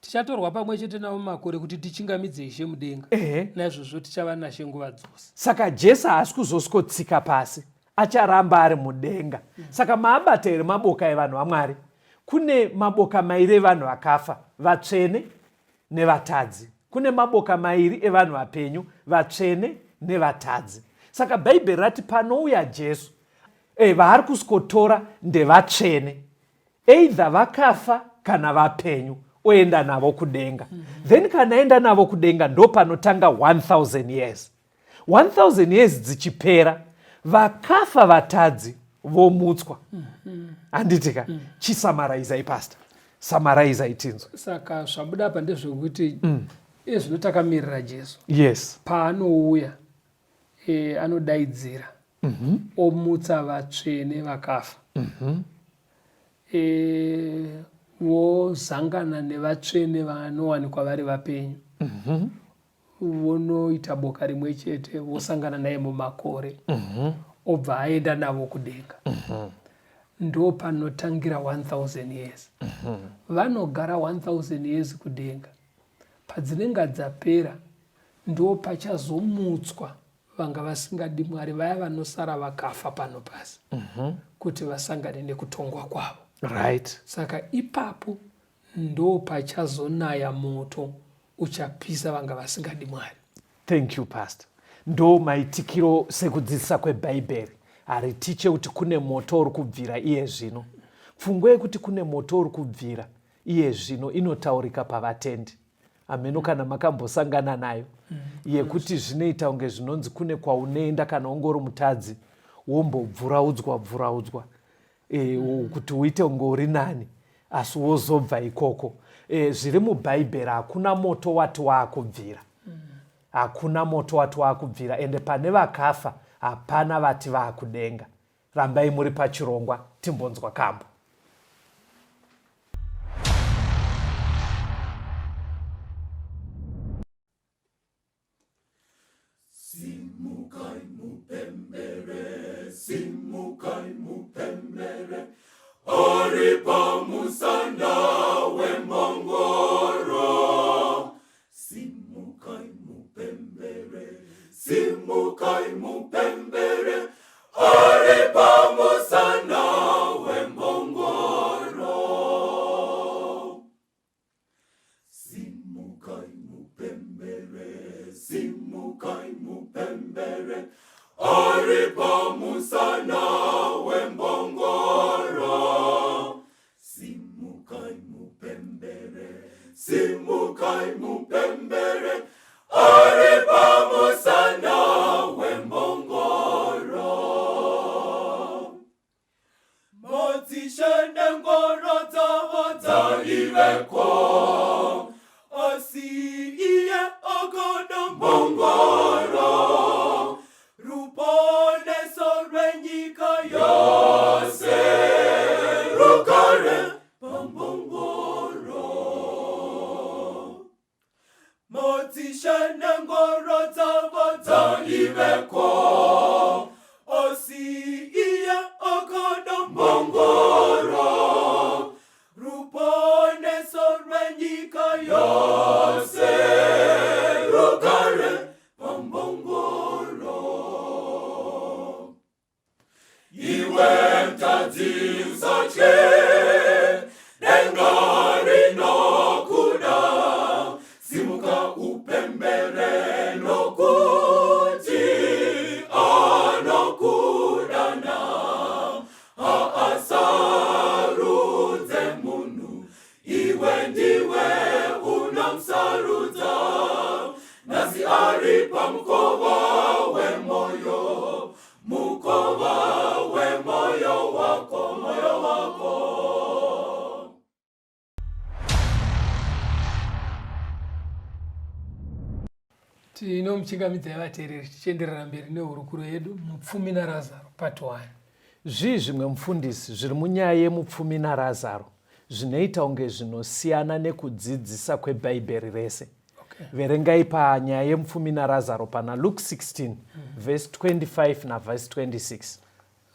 Tichatorwa pamwe chete navo mumakore kuti tichingamidze Ishe mudenga. Ehe. Naizvozvo tichava naShe nguva dzose. Saka Jesu haasi kuzosikotsika pasi, acharamba ari mudenga. Saka maabata here maboka evanhu vaMwari? Kune maboka mairi evanhu vakafa, vatsvene nevatadzi. Kune maboka mairi evanhu vapenyu, vatsvene nevatadzi. Saka Bhaibheri rati panouya Jesu, e, vaari kusikotora ndevatsvene. Either vakafa kana vapenyu oenda navo kudenga. Then kana aenda navo kudenga ndopanotanga 1000 years. 1000 years dzichipera vakafa vatadzi vomutswa. Handitika? Chisamaraizai pastor. Samaraizai tinzwe. Saka zvabuda apa ndezvekuti iye zvino takamirira Jesu. Yes. Paanouya e, anodaidzira omutsa vatsvene vakafa. E, vozangana nevatsvene vanowanikwa vari vapenyu. Vonoita boka rimwe chete vosangana naye mumakore. Obva aenda navo kudenga. Ndo panotangira 1000 years. Vanogara 1000 years kudenga. Padzinenge dzapera ndo pachazomutswa vanga vasingadi Mwari vaya vanosara vakafa pano pasi kuti vasangane nekutongwa kwavo. Right. Saka ipapo ndo pachazonaya moto uchapisa vanga vasingadi Mwari. Thank you pastor. Ndo maitikiro sekudzidzisa kweBhaibheri. Haritiche kuti kune moto uri kubvira iye zvino. Pfungwa yekuti kune moto uri kubvira iye zvino inotaurika pavatendi. Hameno kana makambosangana nayo yekuti zvinoita kunge zvinonzi kune kwaunoenda kana ungori mutadzi wombobvuraudzwa bvuraudzwa kuti uite kunge uri nani asi wozobva ikoko. Zviri muBhaibheri hakuna moto wati waakubvira. Hakuna moto wati waakubvira ende pane vakafa hapana vati vaakudenga. Rambai muri pachirongwa timbonzwa kambo. Simukai mupembere, simukai mupembere, ari pamusana wembongoro. Simukai mupembere, simukai mupembere, ari pamusana wembongoro. Simukai mupembere, simukai mupembere, ari pamusana wembongoro. Simukai mupembere, simukai mupembere, ari pamusana wembongoro. Madzishe nengoro dzavo dzaiveko, asi iye akada mbongoro. Ruponeso rwenyika yose rugare pambongoro. Madzishe nengoro dzavo dzaiveko, asi iye akada mbongoro. Ruponeso rwenyika yose rugare pambongoro. Iwe mtadzi usatye, denga rinokuda, simuka upembere nokuti anokudana. Haasarudze munhu, iwe ndiwe unomusarudza. Nhasi ari pamukova wemoyo, mukova wemoyo wako, moyo wako. Tinomuchingamidzai vateereri tichienderera mberi nehurukuro yedu Mupfumi naRazaro part 1. Zvii zvimwe mufundisi zviri munyaya yemupfumi naRazaro zvinoita kunge zvinosiyana nekudzidzisa kweBhaibheri rese? Okay. Verengai panyaya yemupfumi naRazaro pana Luke 16 verse 25 naverse 26.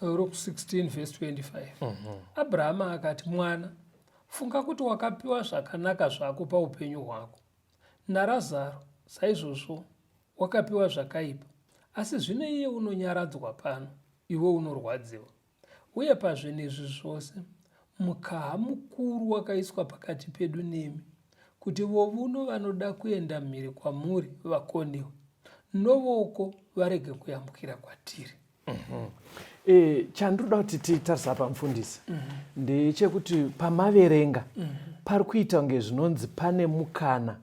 Luke 16 verse 25. Abrahama akati, Mwana, Funga kuti wakapiwa zvakanaka zvako paupenyu hwako. NaRazaro saizvozvo wakapiwa zvakaipa, asi zvino iye unonyaradzwa pano, iwe unorwadziwa. Uye pazvinhu izvi zvose, mukaha mukuru wakaiswa pakati pedu nemi, kuti vovuno vanoda kuenda mhiri kwamuri vakoniwe, novoko varege kuyambukira kwatiri. Mm -hmm. E, chandinoda kuti titarisa apa mufundisi mm -hmm. ndechekuti pamaverenga mm -hmm. pari kuita kunge zvinonzi pane mukana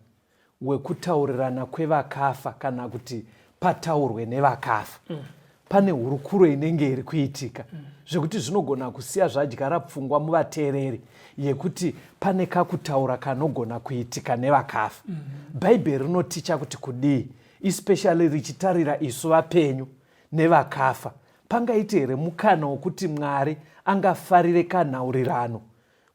wekutaurirana kwevakafa kana kuti pataurwe nevakafa mm. Pane hurukuro inenge iri kuitika mm. Zvekuti zvinogona kusiya zvadyara pfungwa muvateereri yekuti pane kakutaura kanogona kuitika nevakafa mm. Bhaibheri rinoticha kuti kudii, especially richitarira isu vapenyu nevakafa. Pangaite here mukana wokuti Mwari angafarire kanhaurirano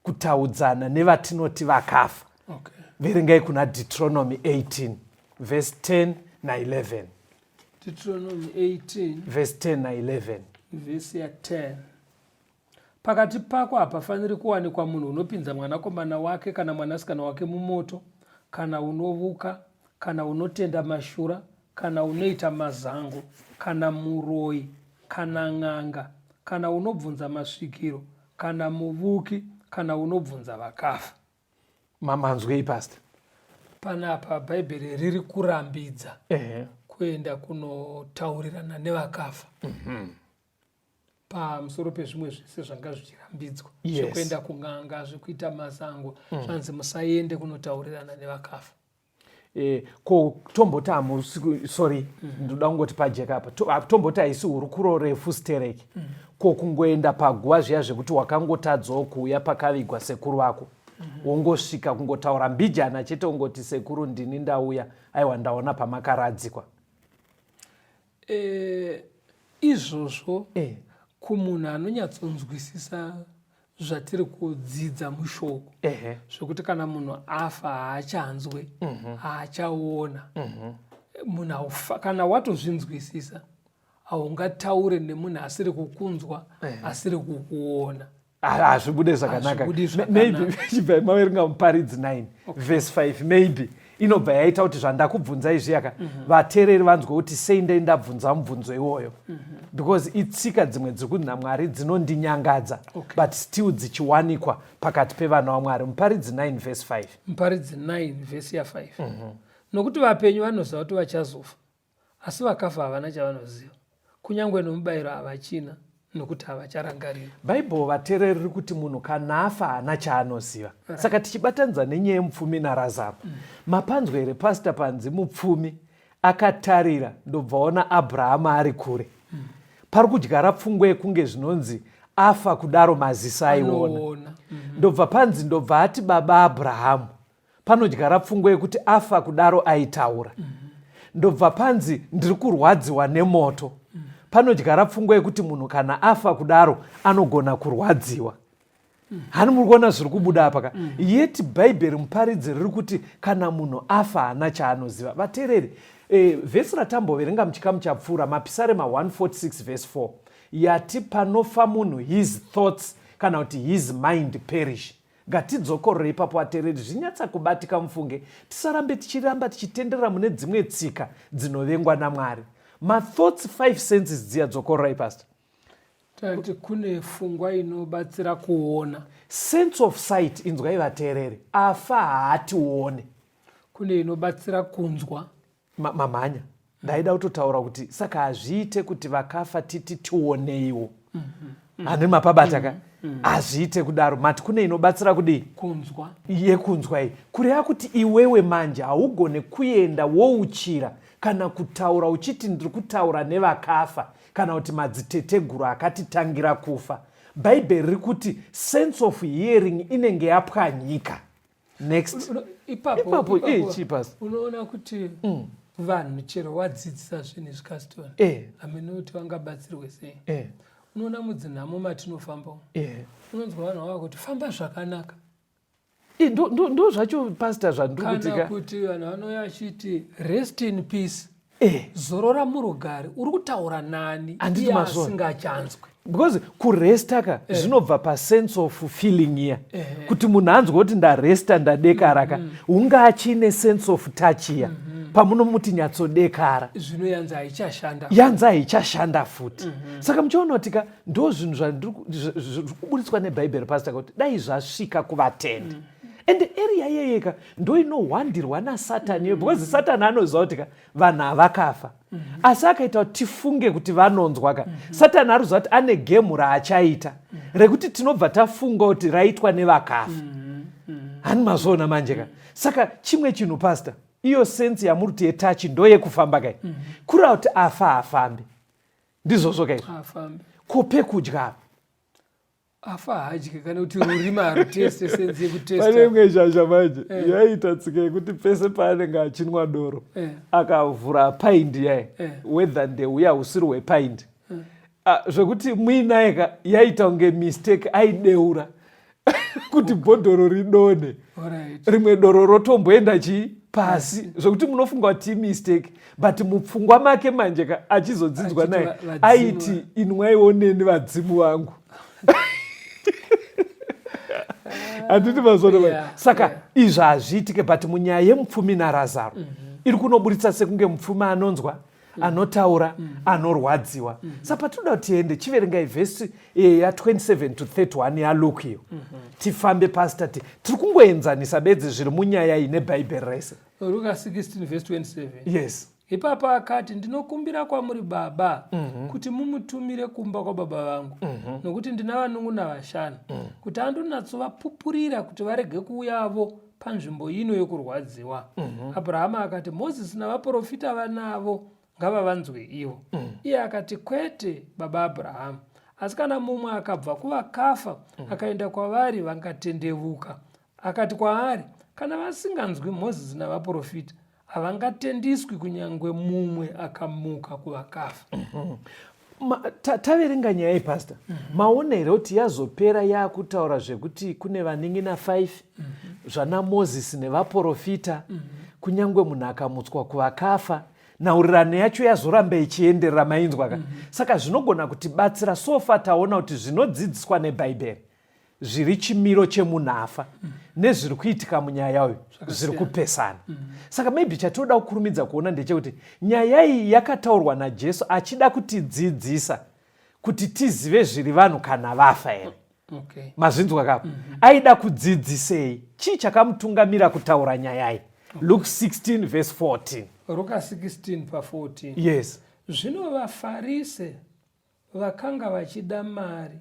kutaudzana nevatinoti vakafa? Okay. Verengai kuna Deuteronomy 18 verse 10 na11. Deuteronomy 18 verse 10 na11. Verse ya 10. Pakati pako hapafaniri kuwanikwa munhu unopinza mwanakomana wake kana mwanasikana wake mumoto, kana unovuka, kana unotenda mashura, kana unoita mazango, kana muroyi, kana n'anga, kana unobvunza masvikiro, kana muvuki, kana unobvunza vakafa. Mamanzwei, Pastor? Panapa Bhaibheri riri kurambidza kuenda kunotaurirana nevakafa. Pamusoro pezvimwe zvese zvanga zvichirambidzwa, zvekuenda kun'anga, zvekuita mazango, zvanzi musaende kunotaurirana nevakafa. Ko tomboti hamusi, sorry, ndoda kungoti pajeka apa, tomboti haisi hurukuro refu stereki. Ko kungoenda paguva zviya zvekuti wakangotadzawo kuuya pakavigwa sekuru vako, wongosvika kungotaura mbijana chete, ungoti sekuru ndini ndauya, aiwa ndaona pamakaradzikwa. Izvozvo kumunhu anonyatsonzwisisa zvatiri kudzidza mushoko, zvekuti kana munhu afa haachanzwe, haachaona, munhu haufa, kana watozvinzwisisa haungataure nemunhu asiri kukunzwa, asiri kukuona. Hazvibude zvakanaka. Maybe chibva maverenga Muparidzi 9 verse 5, maybe inobva yaita kuti zvandakubvunza izvi yaka vateereri vanzwe kuti sei ndei ndabvunza mubvunzo iwoyo, because itsika dzimwe dziri kunzi naMwari dzinondinyangadza, but still dzichiwanikwa pakati pevana vaMwari. Muparidzi 9 verse 5. Muparidzi 9 vhesi ya5. Nokuti vapenyu vanoziva kuti vachazofa, asi vakafa havana chavanoziva, kunyange nomubayiro havachina, nokuti havacharangarira. Bhaibheri, vateereri, riri kuti munhu kana afa haana chaanoziva. Saka tichibatanidza nenyaya yemupfumi naRazaro, mapanzwa here, Pastor, panzi mupfumi akatarira ndobva ona Abrahama ari kure? Pari kudyara pfungwa yekunge zvinonzi afa kudaro maziso aiona. Anoona. Ndobva panzi ndobva ati baba Abrahamu. Panodyara pfungwa yekuti afa kudaro aitaura. Ndobva panzi ndiri kurwadziwa nemoto. Panodyara pfungwa yekuti munhu kana afa kudaro anogona kurwadziwa. Hani muri kuona zviri kubuda apa ka? Yeti Bhaibheri Muparidzi riri kuti kana munhu afa haana chaanoziva. Vateereri, vhesi ratamboverenga muchikamu chapfuura, Mapisarema 146 vhesi 4, yati panofa munhu his thoughts kana kuti his mind perish. Ngatidzokorore ipapo vateereri, zvinyatsa kubatika mufunge, tisarambe tichiramba tichitenderera mune dzimwe tsika dzinovengwa naMwari. Mathoughts, five senses dziya, dzokororai, Pastor. Tati kune fungwa inobatsira kuona. Sense of sight, inzwai vateereri, afa haatione. Kune inobatsira kunzwa. Mamhanya, ndaida kutotaura kuti saka hazviite kuti vakafa titi tioneiwo. Hane mapabata ka? Hazviite kudaro. Mati kune inobatsira kudii? Kunzwa. Yekunzwa iyi, kureva kuti iwewe manje haugone kuenda wouchira kana kutaura uchiti ndiri kutaura nevakafa kana kuti madziteteguru akatitangira kufa. Bhaibheri riri kuti sense of hearing inenge yapwanyika. Next. Ipapo, Ipapo, ipapo, chipas. Unoona kuti vanhu chero wadzidzisa zvinhu izvi, Caston, hameno kuti vangabatsirwe sei. Unoona mudzinhamo matinofamba umu, unonzwa vanhu vava kuti famba zvakanaka. Ndo zvacho, Pastor, zvandiri Kana kuti ka kuti vanhu vanouya vachiti rest in peace. Eh. Zorora murugare, uri kutaura nani Handiti iye mazviona. asingachanzwi? Because kuresta ka zvinobva pasense of feeling iya, Eh. kuti munhu anzwa kuti ndaresta, ndadekara ka, unga achine sense of touch iya pamunomuti nyatsodekara. Zvino yanzi haichashanda. Yanzi haichashanda futi. Saka muchiona kuti ka ndo zvinhu zviri kuburitswa neBhaibheri, pastor, kuti dai zvasvika kuvatendi. And area iyeyeka ndo inohwandirwa naSatani iyo, because Satani anoziva kuti ka vanhu havakafa, asi akaita kuti tifunge kuti vanonzwa ka, Satani ari kuziva kuti ane game raachaita rekuti tinobva tafunga kuti raitwa nevakafa. Hani mazviona manje ka? Saka chimwe chinhu, pastor, iyo sense yamuri kuti yetouch ndo yekufamba kai, kureva kuti afa hafambi, ndizvozvo kaizvo? Afambi. Ko pekudya apa? Afa haadyi, kana kuti rurimi haruteste, sense Pane yekutesta. Imwe zhazha manje yaiita tsika yekuti pese paanenge achinwa doro, akavhura paindi yaye, whether ndeuya usiri hwepaindi. Ah, zvekuti muinaye ka yaita kunge mistake, aideura kuti bhodhoro ridonhe, rimwe doro rotomboenda chii pasi, zvekuti munofunga kuti imistake, but mupfungwa make manje ka achizodzidzwa Achiti naye, vadzimu aiti, "Inwaiwo neni, vadzimu vangu." Handiti mazvona? Yeah, Saka izvi hazviitike, but munyaya yemupfumi naRazaro iri kunoburitsa sekunge mupfumi anonzwa, anotaura, anorwadziwa. Saka patinoda kuti tiende, chiverengai vhesi ya27 to 31 yaLuke iyo, tifambe, pastor. Tiri kungoenzanisa bedzi zviri munyaya iyi neBhaibheri rese. Luka 16 verse 27. Yes. Ipapo akati, "Ndinokumbira kwamuri, baba, kuti mumutumire kumba kwababa vangu, nokuti ndina vanun'una vashanu, kuti andonyatsovapupurira, kuti varege kuuyavo panzvimbo ino yokurwadziwa." Abrahama akati, "Mozisi navaprofita vanavo, ngavavanzwe ivo." Iye akati, "Kwete, baba Abrahamu, asi kana mumwe akabva kuvakafa akaenda kwavari, vangatendevuka." Akati kwaari, "Kana vasinganzwi Mozisi navaprofita, havangatendiswi kunyange mumwe akamuka kuvakafa." Taverenga nyaya iyi, pastor, maona here kuti yazopera yaakutaura zvekuti kune vanin'ina 5, zvana Mozisi nevaprofita, kunyange munhu akamutswa kuvakafa? Nhaurirano yacho yazoramba ichienderera, mainzwa ka? Saka zvinogona kutibatsira. So far taona kuti zvinodzidziswa neBhaibheri zviri chimiro chemunhu afa nezviri kuitika munyaya uyu zviri kupesana. Saka maybe chatinoda kukurumidza kuona ndechekuti nyaya iyi yakataurwa naJesu achida kutidzidzisa kuti tizive zviri vanhu kana vafa here? Mazvinzwa kapo? Aida kudzidzisei? Chii chakamutungamira kutaura nyaya iyi? Luke 16 verse 14. Ruka 16 pa14. Yes. Zvino vaFarise vakanga vachida mari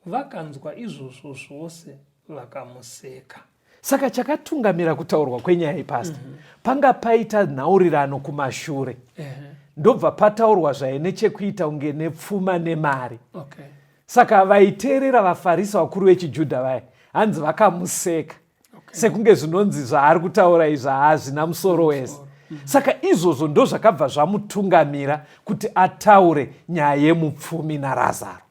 vakanzwa izvozvo zvose, vakamuseka. Saka chakatungamira kutaurwa kwenyaya iyi, pastor, panga paita nhaurirano kumashure, ndobva pataurwa zvaine chekuita kunge nepfuma nemari. Saka vaiteerera, vaFarisi, vakuru vechiJudha vaya, hanzi vakamuseka, sekunge zvinonzi zvaari kutaura izvi haazvina musoro wese. Saka izvozvo ndo zvakabva zvamutungamira kuti ataure nyaya yemupfumi naRazaro.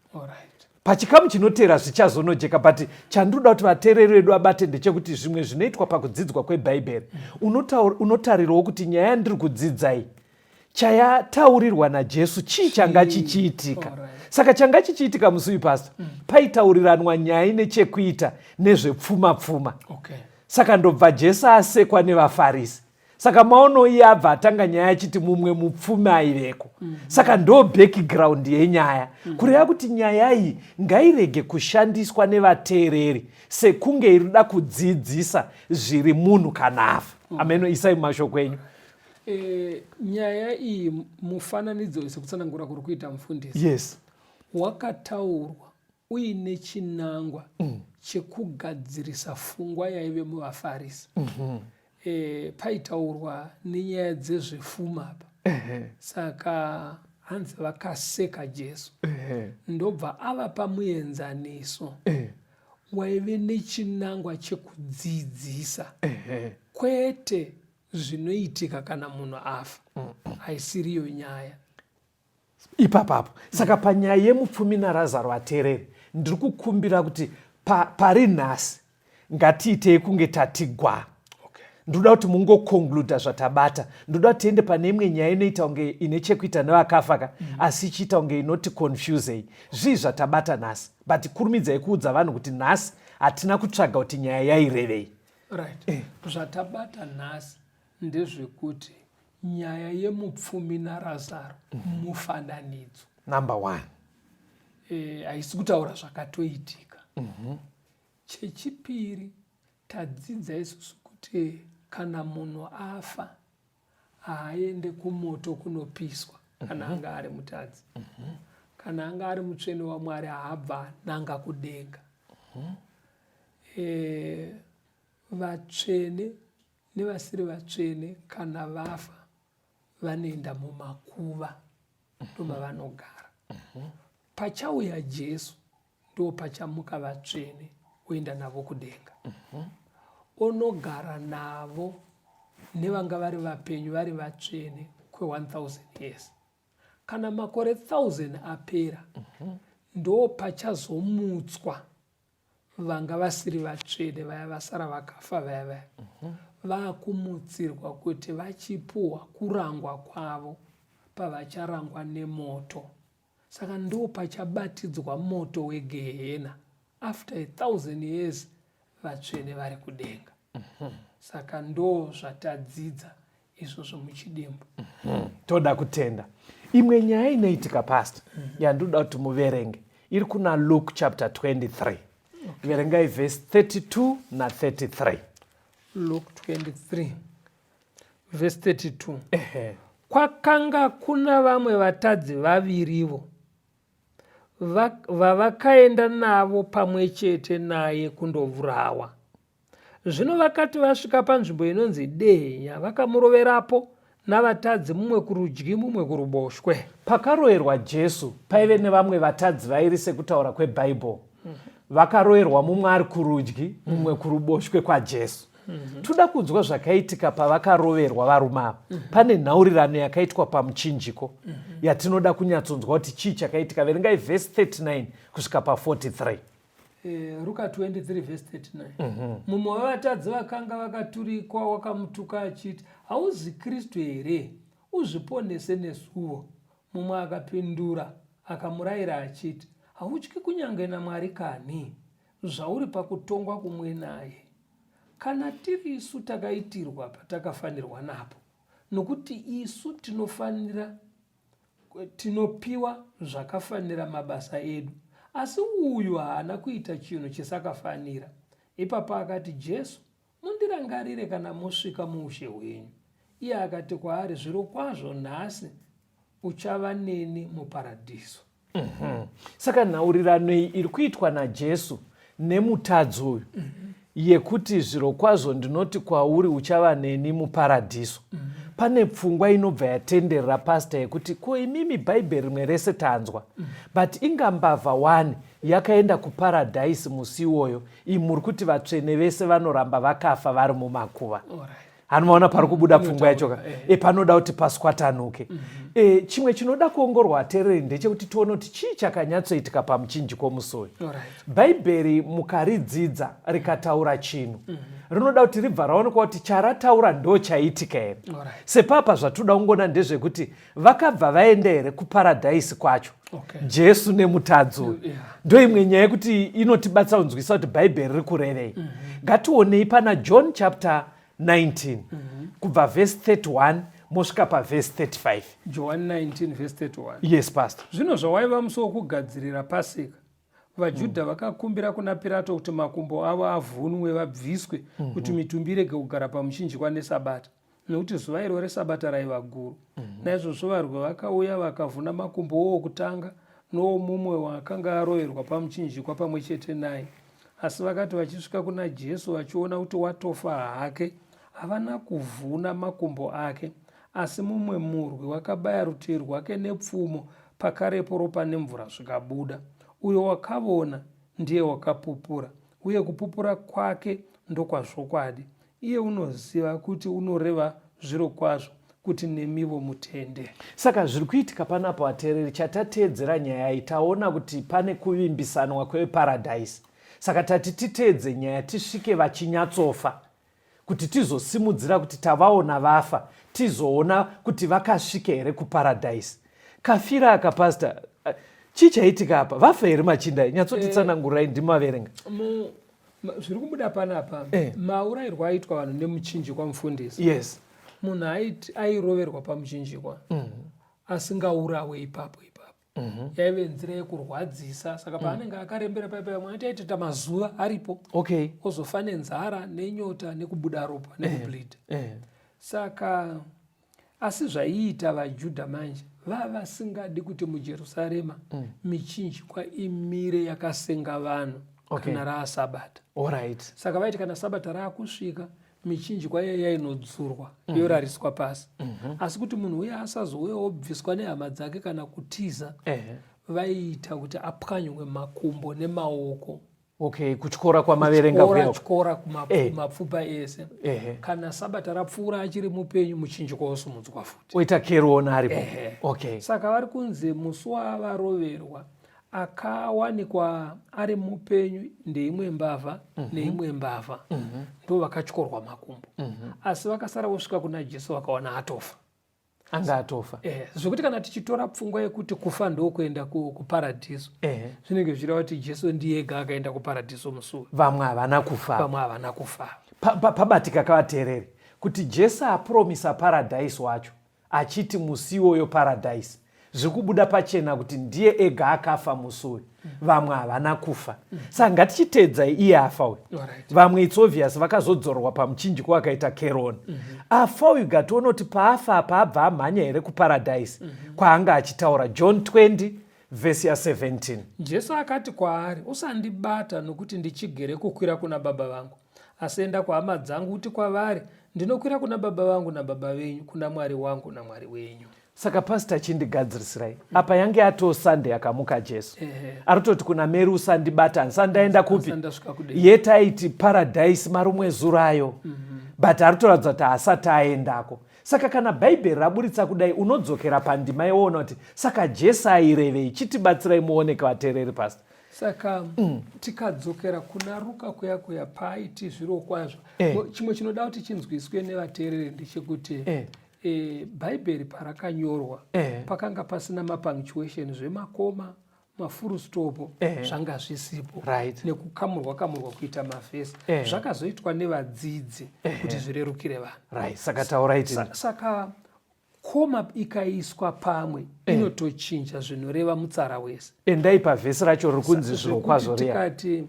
Pachikamu chinotera zvichazonojeka, but chandinoda kuti vateereri vedu vabate ndechekuti zvimwe zvinoitwa pakudzidzwa kweBhaibheri, unotarirawo kuti nyaya yandiri kudzidzai, chayataurirwa naJesu, chii changa chichiitika? Saka changa chichiitika musi uyu, pastor, paitauriranwa nyaya ine chekuita nezvepfuma pfuma. Saka ndobva Jesu asekwa nevaFarisi. Saka maono iye abva atanga nyaya achiti mumwe mupfumi aiveko. Saka ndo background yenyaya, kureva kuti nyaya iyi ngairege kushandiswa nevateereri sekunge iri kuda kudzidzisa zviri munhu kana afa. Ameno, isai mumashoko enyu. E, nyaya iyi, mufananidzo, sekutsanangura kuri kuita mufundisi, wakataurwa uine chinangwa chekugadzirisa fungwa yaive muvaFarisi. E, paitaurwa nenyaya dzezvefuma apa. Saka hanzi vakaseka Jesu, ndobva avapa muenzaniso waive nechinangwa chekudzidzisa, kwete zvinoitika kana munhu afa. Haisiriyo nyaya. Ipapapo. Saka panyaya yemupfumi naRazaro, vateereri, ndiri kukumbira kuti pari nhasi ngatiitei kunge tatigwa. Ndoda kuti mungoconcluda zvatabata. Ndoda kuti tiende pane imwe nyaya inoita kunge ine chekuita nevakafa ka, asi ichiita kunge inoti confusei. Zvii zvatabata nhasi? But kurumidzai kuudza vanhu kuti nhasi hatina kutsvaga kuti nyaya yairevei. Right. Zvatabata nhasi ndezvekuti nyaya yemupfumi naRazaro mufananidzo. Number one. Haisi kutaura zvakatoitika. Chechipiri, tadzidza isusu kuti kana munhu afa haaende kumoto kunopiswa kana anga ari mutadzi. Kana anga ari mutsvene waMwari haabva ananga kudenga. Vatsvene nevasiri vatsvene kana vafa vanoenda mumakuva, ndomavanogara. Pachauya Jesu ndo pachamuka vatsvene oenda navo kudenga. Onogara navo nevanga vari vapenyu vari vatsvene kwe 1000 years. Kana makore 1000 apera, ndo pachazomutswa vanga vasiri vatsvene vaya vasara vakafa vaya vaya, vakumutsirwa kuti vachipuhwa kurangwa kwavo pavacharangwa nemoto. Saka ndo pachabatidzwa moto wegehena after 1000 years vatsvene vari kudenga. Saka ndo zvatadzidza izvozvo muchidimbu. Toda kutenda. Imwe nyaya inoitika pastor, yandinoda kuti muverenge iri kuna Luke chapter 23. Verengai verse 32 na 33. Luke 23 verse 32. Kwakanga kuna vamwe vatadzi vavirivo vavakaenda navo pamwe chete naye kundovurawa. Zvino vakati vasvika panzvimbo inonzi Dehenya, vakamuroverapo navatadzi, mumwe kurudyi mumwe kuruboshwe. Pakaroverwa Jesu paive nevamwe vatadzi vairi sekutaura kweBhaibheri. Vakaroverwa mumwe ari kurudyi, mumwe kuruboshwe kwaJesu. Toda kunzwa zvakaitika pavakaroverwa varume ava. Pane nhaurirano yakaitwa pamuchinjiko yatinoda kunyatsonzwa kuti chii chakaitika. Verengai vhesi 39 kusvika pa 43. Ruka 23 vhesi 39. Mumwe wevatadzi vakanga vakaturikwa wakamutuka achiti, hauzi Kristu here? Uzviponese nesuwo. Mumwe akapindura akamurayira achiti, hautyi kunyange naMwari kani, zvauri pakutongwa kumwe naye? Kana tiri isu takaitirwa patakafanirwa napo, nokuti isu tinopiwa zvakafanira mabasa edu, asi uyu haana kuita chinhu chisakafanira. Ipapo akati, Jesu, mundirangarire kana mosvika muushe hwenyu. Iye akati kwaari, zvirokwazvo nhasi uchava neni muparadhiso. Saka nhaurirano iyi iri kuitwa naJesu nemutadzi uyu, yekuti zvirokwazvo ndinoti kwauri uchava neni muparadhiso. Pane pfungwa inobva yatenderera pastor yekuti ko imimi Bhaibheri rimwe rese tanzwa, but inga mbavha 1 yakaenda kuparadhaisi musi iwoyo, imi muri kuti vatsvene vese vanoramba vakafa vari mumakuva. Hanomaona pari kubuda pfungwa yacho ka? Panoda kuti paswatanuke. Chimwe chinoda kuongorwa ateereri ndechekuti tione kuti chii chakanyatsoitika pamuchinjiko musi uyu. Bhaibheri mukaridzidza rikataura chinhu, rinoda kuti ribva raonekwa kuti charataura ndo chaitika here. Sepapa zvatoda kungoona ndezvekuti vakabva vaenda here kuparadhaisi kwacho. Jesu nemutadzi uyu. Ndo imwe nyaya yekuti inotibatsira kunzwisisa kuti Bhaibheri riri kurevei. Ngationei pana John chapter 19 kubva verse 31 mosvika pavhesi 35. John 19 verse 31. Yes pastor. Zvino zvawaiva musi wokugadzirira Pasika, vaJudha vakakumbira kuna Pirato kuti makumbo avo avhunwe vabviswe, kuti mitumbi irege kugara pamuchinjikwa neSabata, nokuti zuva iro reSabata raiva guru. Naizvozvo varwi vakauya vakavhuna makumbo owokutanga nowomumwe wakanga aroverwa pamuchinjikwa pamwe chete naye. Asi vakati vachisvika kuna Jesu vachiona kuti watofa hake, havana kuvhuna makumbo ake. Asi mumwe murwi wakabaya rutivi rwake nepfumo, pakarepo ropa nemvura zvikabuda. Uyo wakavona ndiye wakapupura, uye kupupura kwake ndokwazvokwadi. Iye unoziva kuti unoreva zvirokwazvo, kuti nemivo mutende. Saka zviri kuitika panapa vateereri, chatateedzera nyaya iyi taona kuti pane kuvimbisanwa kweparadhaisi. Saka tati titeedze nyaya tisvike vachinyatsofa. Kuti tizosimudzira kuti tavaona vafa, tizoona kuti vakasvika here kuparadhaisi. Kafira aka pastor, eh, chii chaitika apa? Vafa here machinda? Nyatsotitsanangurai eh, ndimaverenga. Zviri kubuda panapa eh. Maurayirwo aitwa vanhu nemuchinjikwa mufundisi. Yes. Munhu airoverwa pamuchinjikwa asingaurawe ipapo ipapo. Yaive nzira yekurwadzisa saka paanenge akarembera paipa vamwe ati aitoita mazuva aripo ozofa nenzara nenyota nekubuda ropa nekubleed. Saka asi zvaiita vaJudha manje vavasingadi kuti muJerusarema michinjikwa imire yakasenga vanhu kana raasabata. Saka vaiti kana sabata raakusvika michinjikwa iya yainodzurwa yorariswa pasi. Asi kuti munhu uya asazouya obviswa nehama dzake kana kutiza, vaiita kuti apwanywe makumbo nemaoko. Okay, kutyora kwamaverenga kuya. Kutyora kumapfupa ese. Kana sabata rapfuura achiri mupenyu, muchinjikwa wosumudzwa futi. Oita keruona aripo. Okay. Saka vari kunzi musi wavaroverwa akawanikwa ari mupenyu ndeimwe mbavha neimwe mbavha ndo vakatyorwa makumbo. Asi vakasara vosvika kuna Jesu vakawana atofa. Anga atofa. Zvekuti kana tichitora pfungwa yekuti kufa ndokuenda kuparadhiso, zvinenge zvichireva kuti Jesu ndiye ega akaenda kuparadhiso musi uyu. Vamwe havana kufa. Vamwe havana kufa. Pabatika kavateereri kuti Jesu apromisa paradhaisi wacho achiti musi iwoyo paradhaisi, zviri kubuda pachena kuti ndiye ega akafa musi uyu, vamwe havana kufa. Saka ngatichiteedzai iye afa uyu. Vamwe it's obvious vakazodzorwa pamuchinjiko akaita keroni. Afa uyu gationa kuti paafa apa abva amhanya here kuparadhaisi kwaanga achitaura. John 20 vhesi ya 17. Jesu akati kwaari, Usandibata, nokuti ndichigere kukwira kuna Baba vangu. Asi enda kuhama dzangu uti kwavari, Ndinokwira kuna Baba vangu naBaba venyu, kuna Mwari wangu naMwari wenyu. Saka pastor chindigadzirisirai apa yange yatoo Sunday akamuka Jesu arikutoti kuna Mary usandibata handisati ndaenda kupi yet aiti paradise marumwe zuro ayo but arikutoratidza kuti haasati aendako. Saka kana bhaibheri raburitsa kudai unodzokera pandima yoona kuti saka Jesu airevei. Chitibatsirai muoneke vateereri pastor. Saka tikadzokera kuna Ruka kuya kuya paaiti zvirokwazvo, chimwe chinoda kuti chinzwiswe nevateereri ndechekuti bhaibheri parakanyorwa pakanga pasina mapunctuation, zvemakoma, mafurustopo zvanga zvisipo, nekukamurwa kamurwa kuita mavhesi zvakazoitwa nevadzidzi kuti zvirerukire vanhu. Right. Saka taurai. Saka koma ikaiswa pamwe inotochinja zvinoreva mutsara wese. Endai pavhesi racho riri kunzi zvirokwazvo riya. Tikati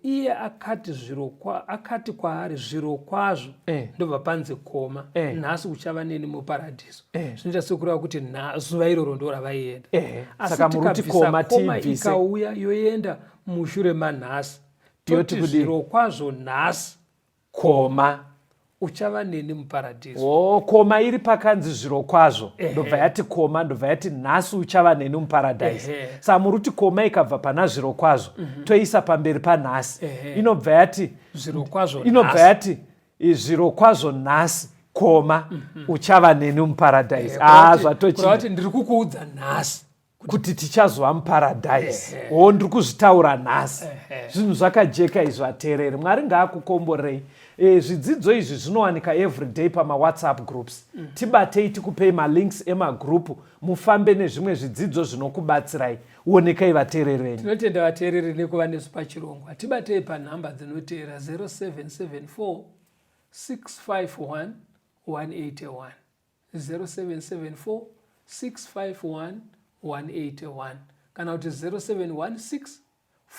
iye akati zvirokwa akati kwaari zvirokwazvo, ndobva panzi koma, nhasi uchava neni muparadhiso. Zvinoita sekureva kuti zuva iroro ndo ravaienda. Asi Saka muri kuti tikabvisa koma koma tiibvise. Ikauya yoenda mushure manhasi, Yoti toti kudii? Zvirokwazvo nhasi koma uchava neni muparadhiso. O, koma iri pakanzi zvirokwazvo, ndobva yati koma, ndobva yati nhasi uchava neni muparadhaisi. Saka muri kuti koma ikabva pana zvirokwazvo, toisa pamberi panhasi, inobva yati zvirokwazvo inobva nhasi. Yati zvirokwazvo nhasi koma uchava neni muparadhaisi. Kureva Ah, kureva zvatochinja. Kuti ndiri kukuudza nhasi kuti tichazova muparadhaisi. O, ndiri kuzvitaura nhasi. Zvinhu zvakajeka izvi vateereri. Mwari ngaakukomborei. Zvidzidzo izvi zvinowanika everyday pamawhatsapp groups. Tibatei tikupei malinks emagrupu mufambe nezvimwe zvidzidzo zvinokubatsirai. Onekai vateereri venyu. Tinotenda vateereri nekuva nesu pachirongwa. Tibatei panhamba dzinoteera: 0774 651 181, 0774 651 181, kana kuti 0716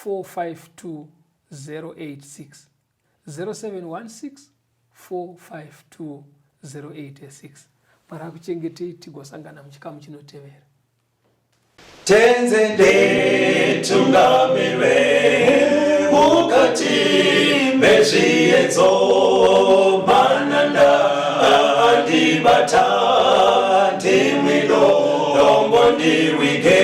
452 086, 0716 452 086. Mwari akuchengetei, tigosangana muchikamu chinotevera. Tenzi nditungamire mukati mezviedzo, mananda andibata, ndimwi dombo ndiwige.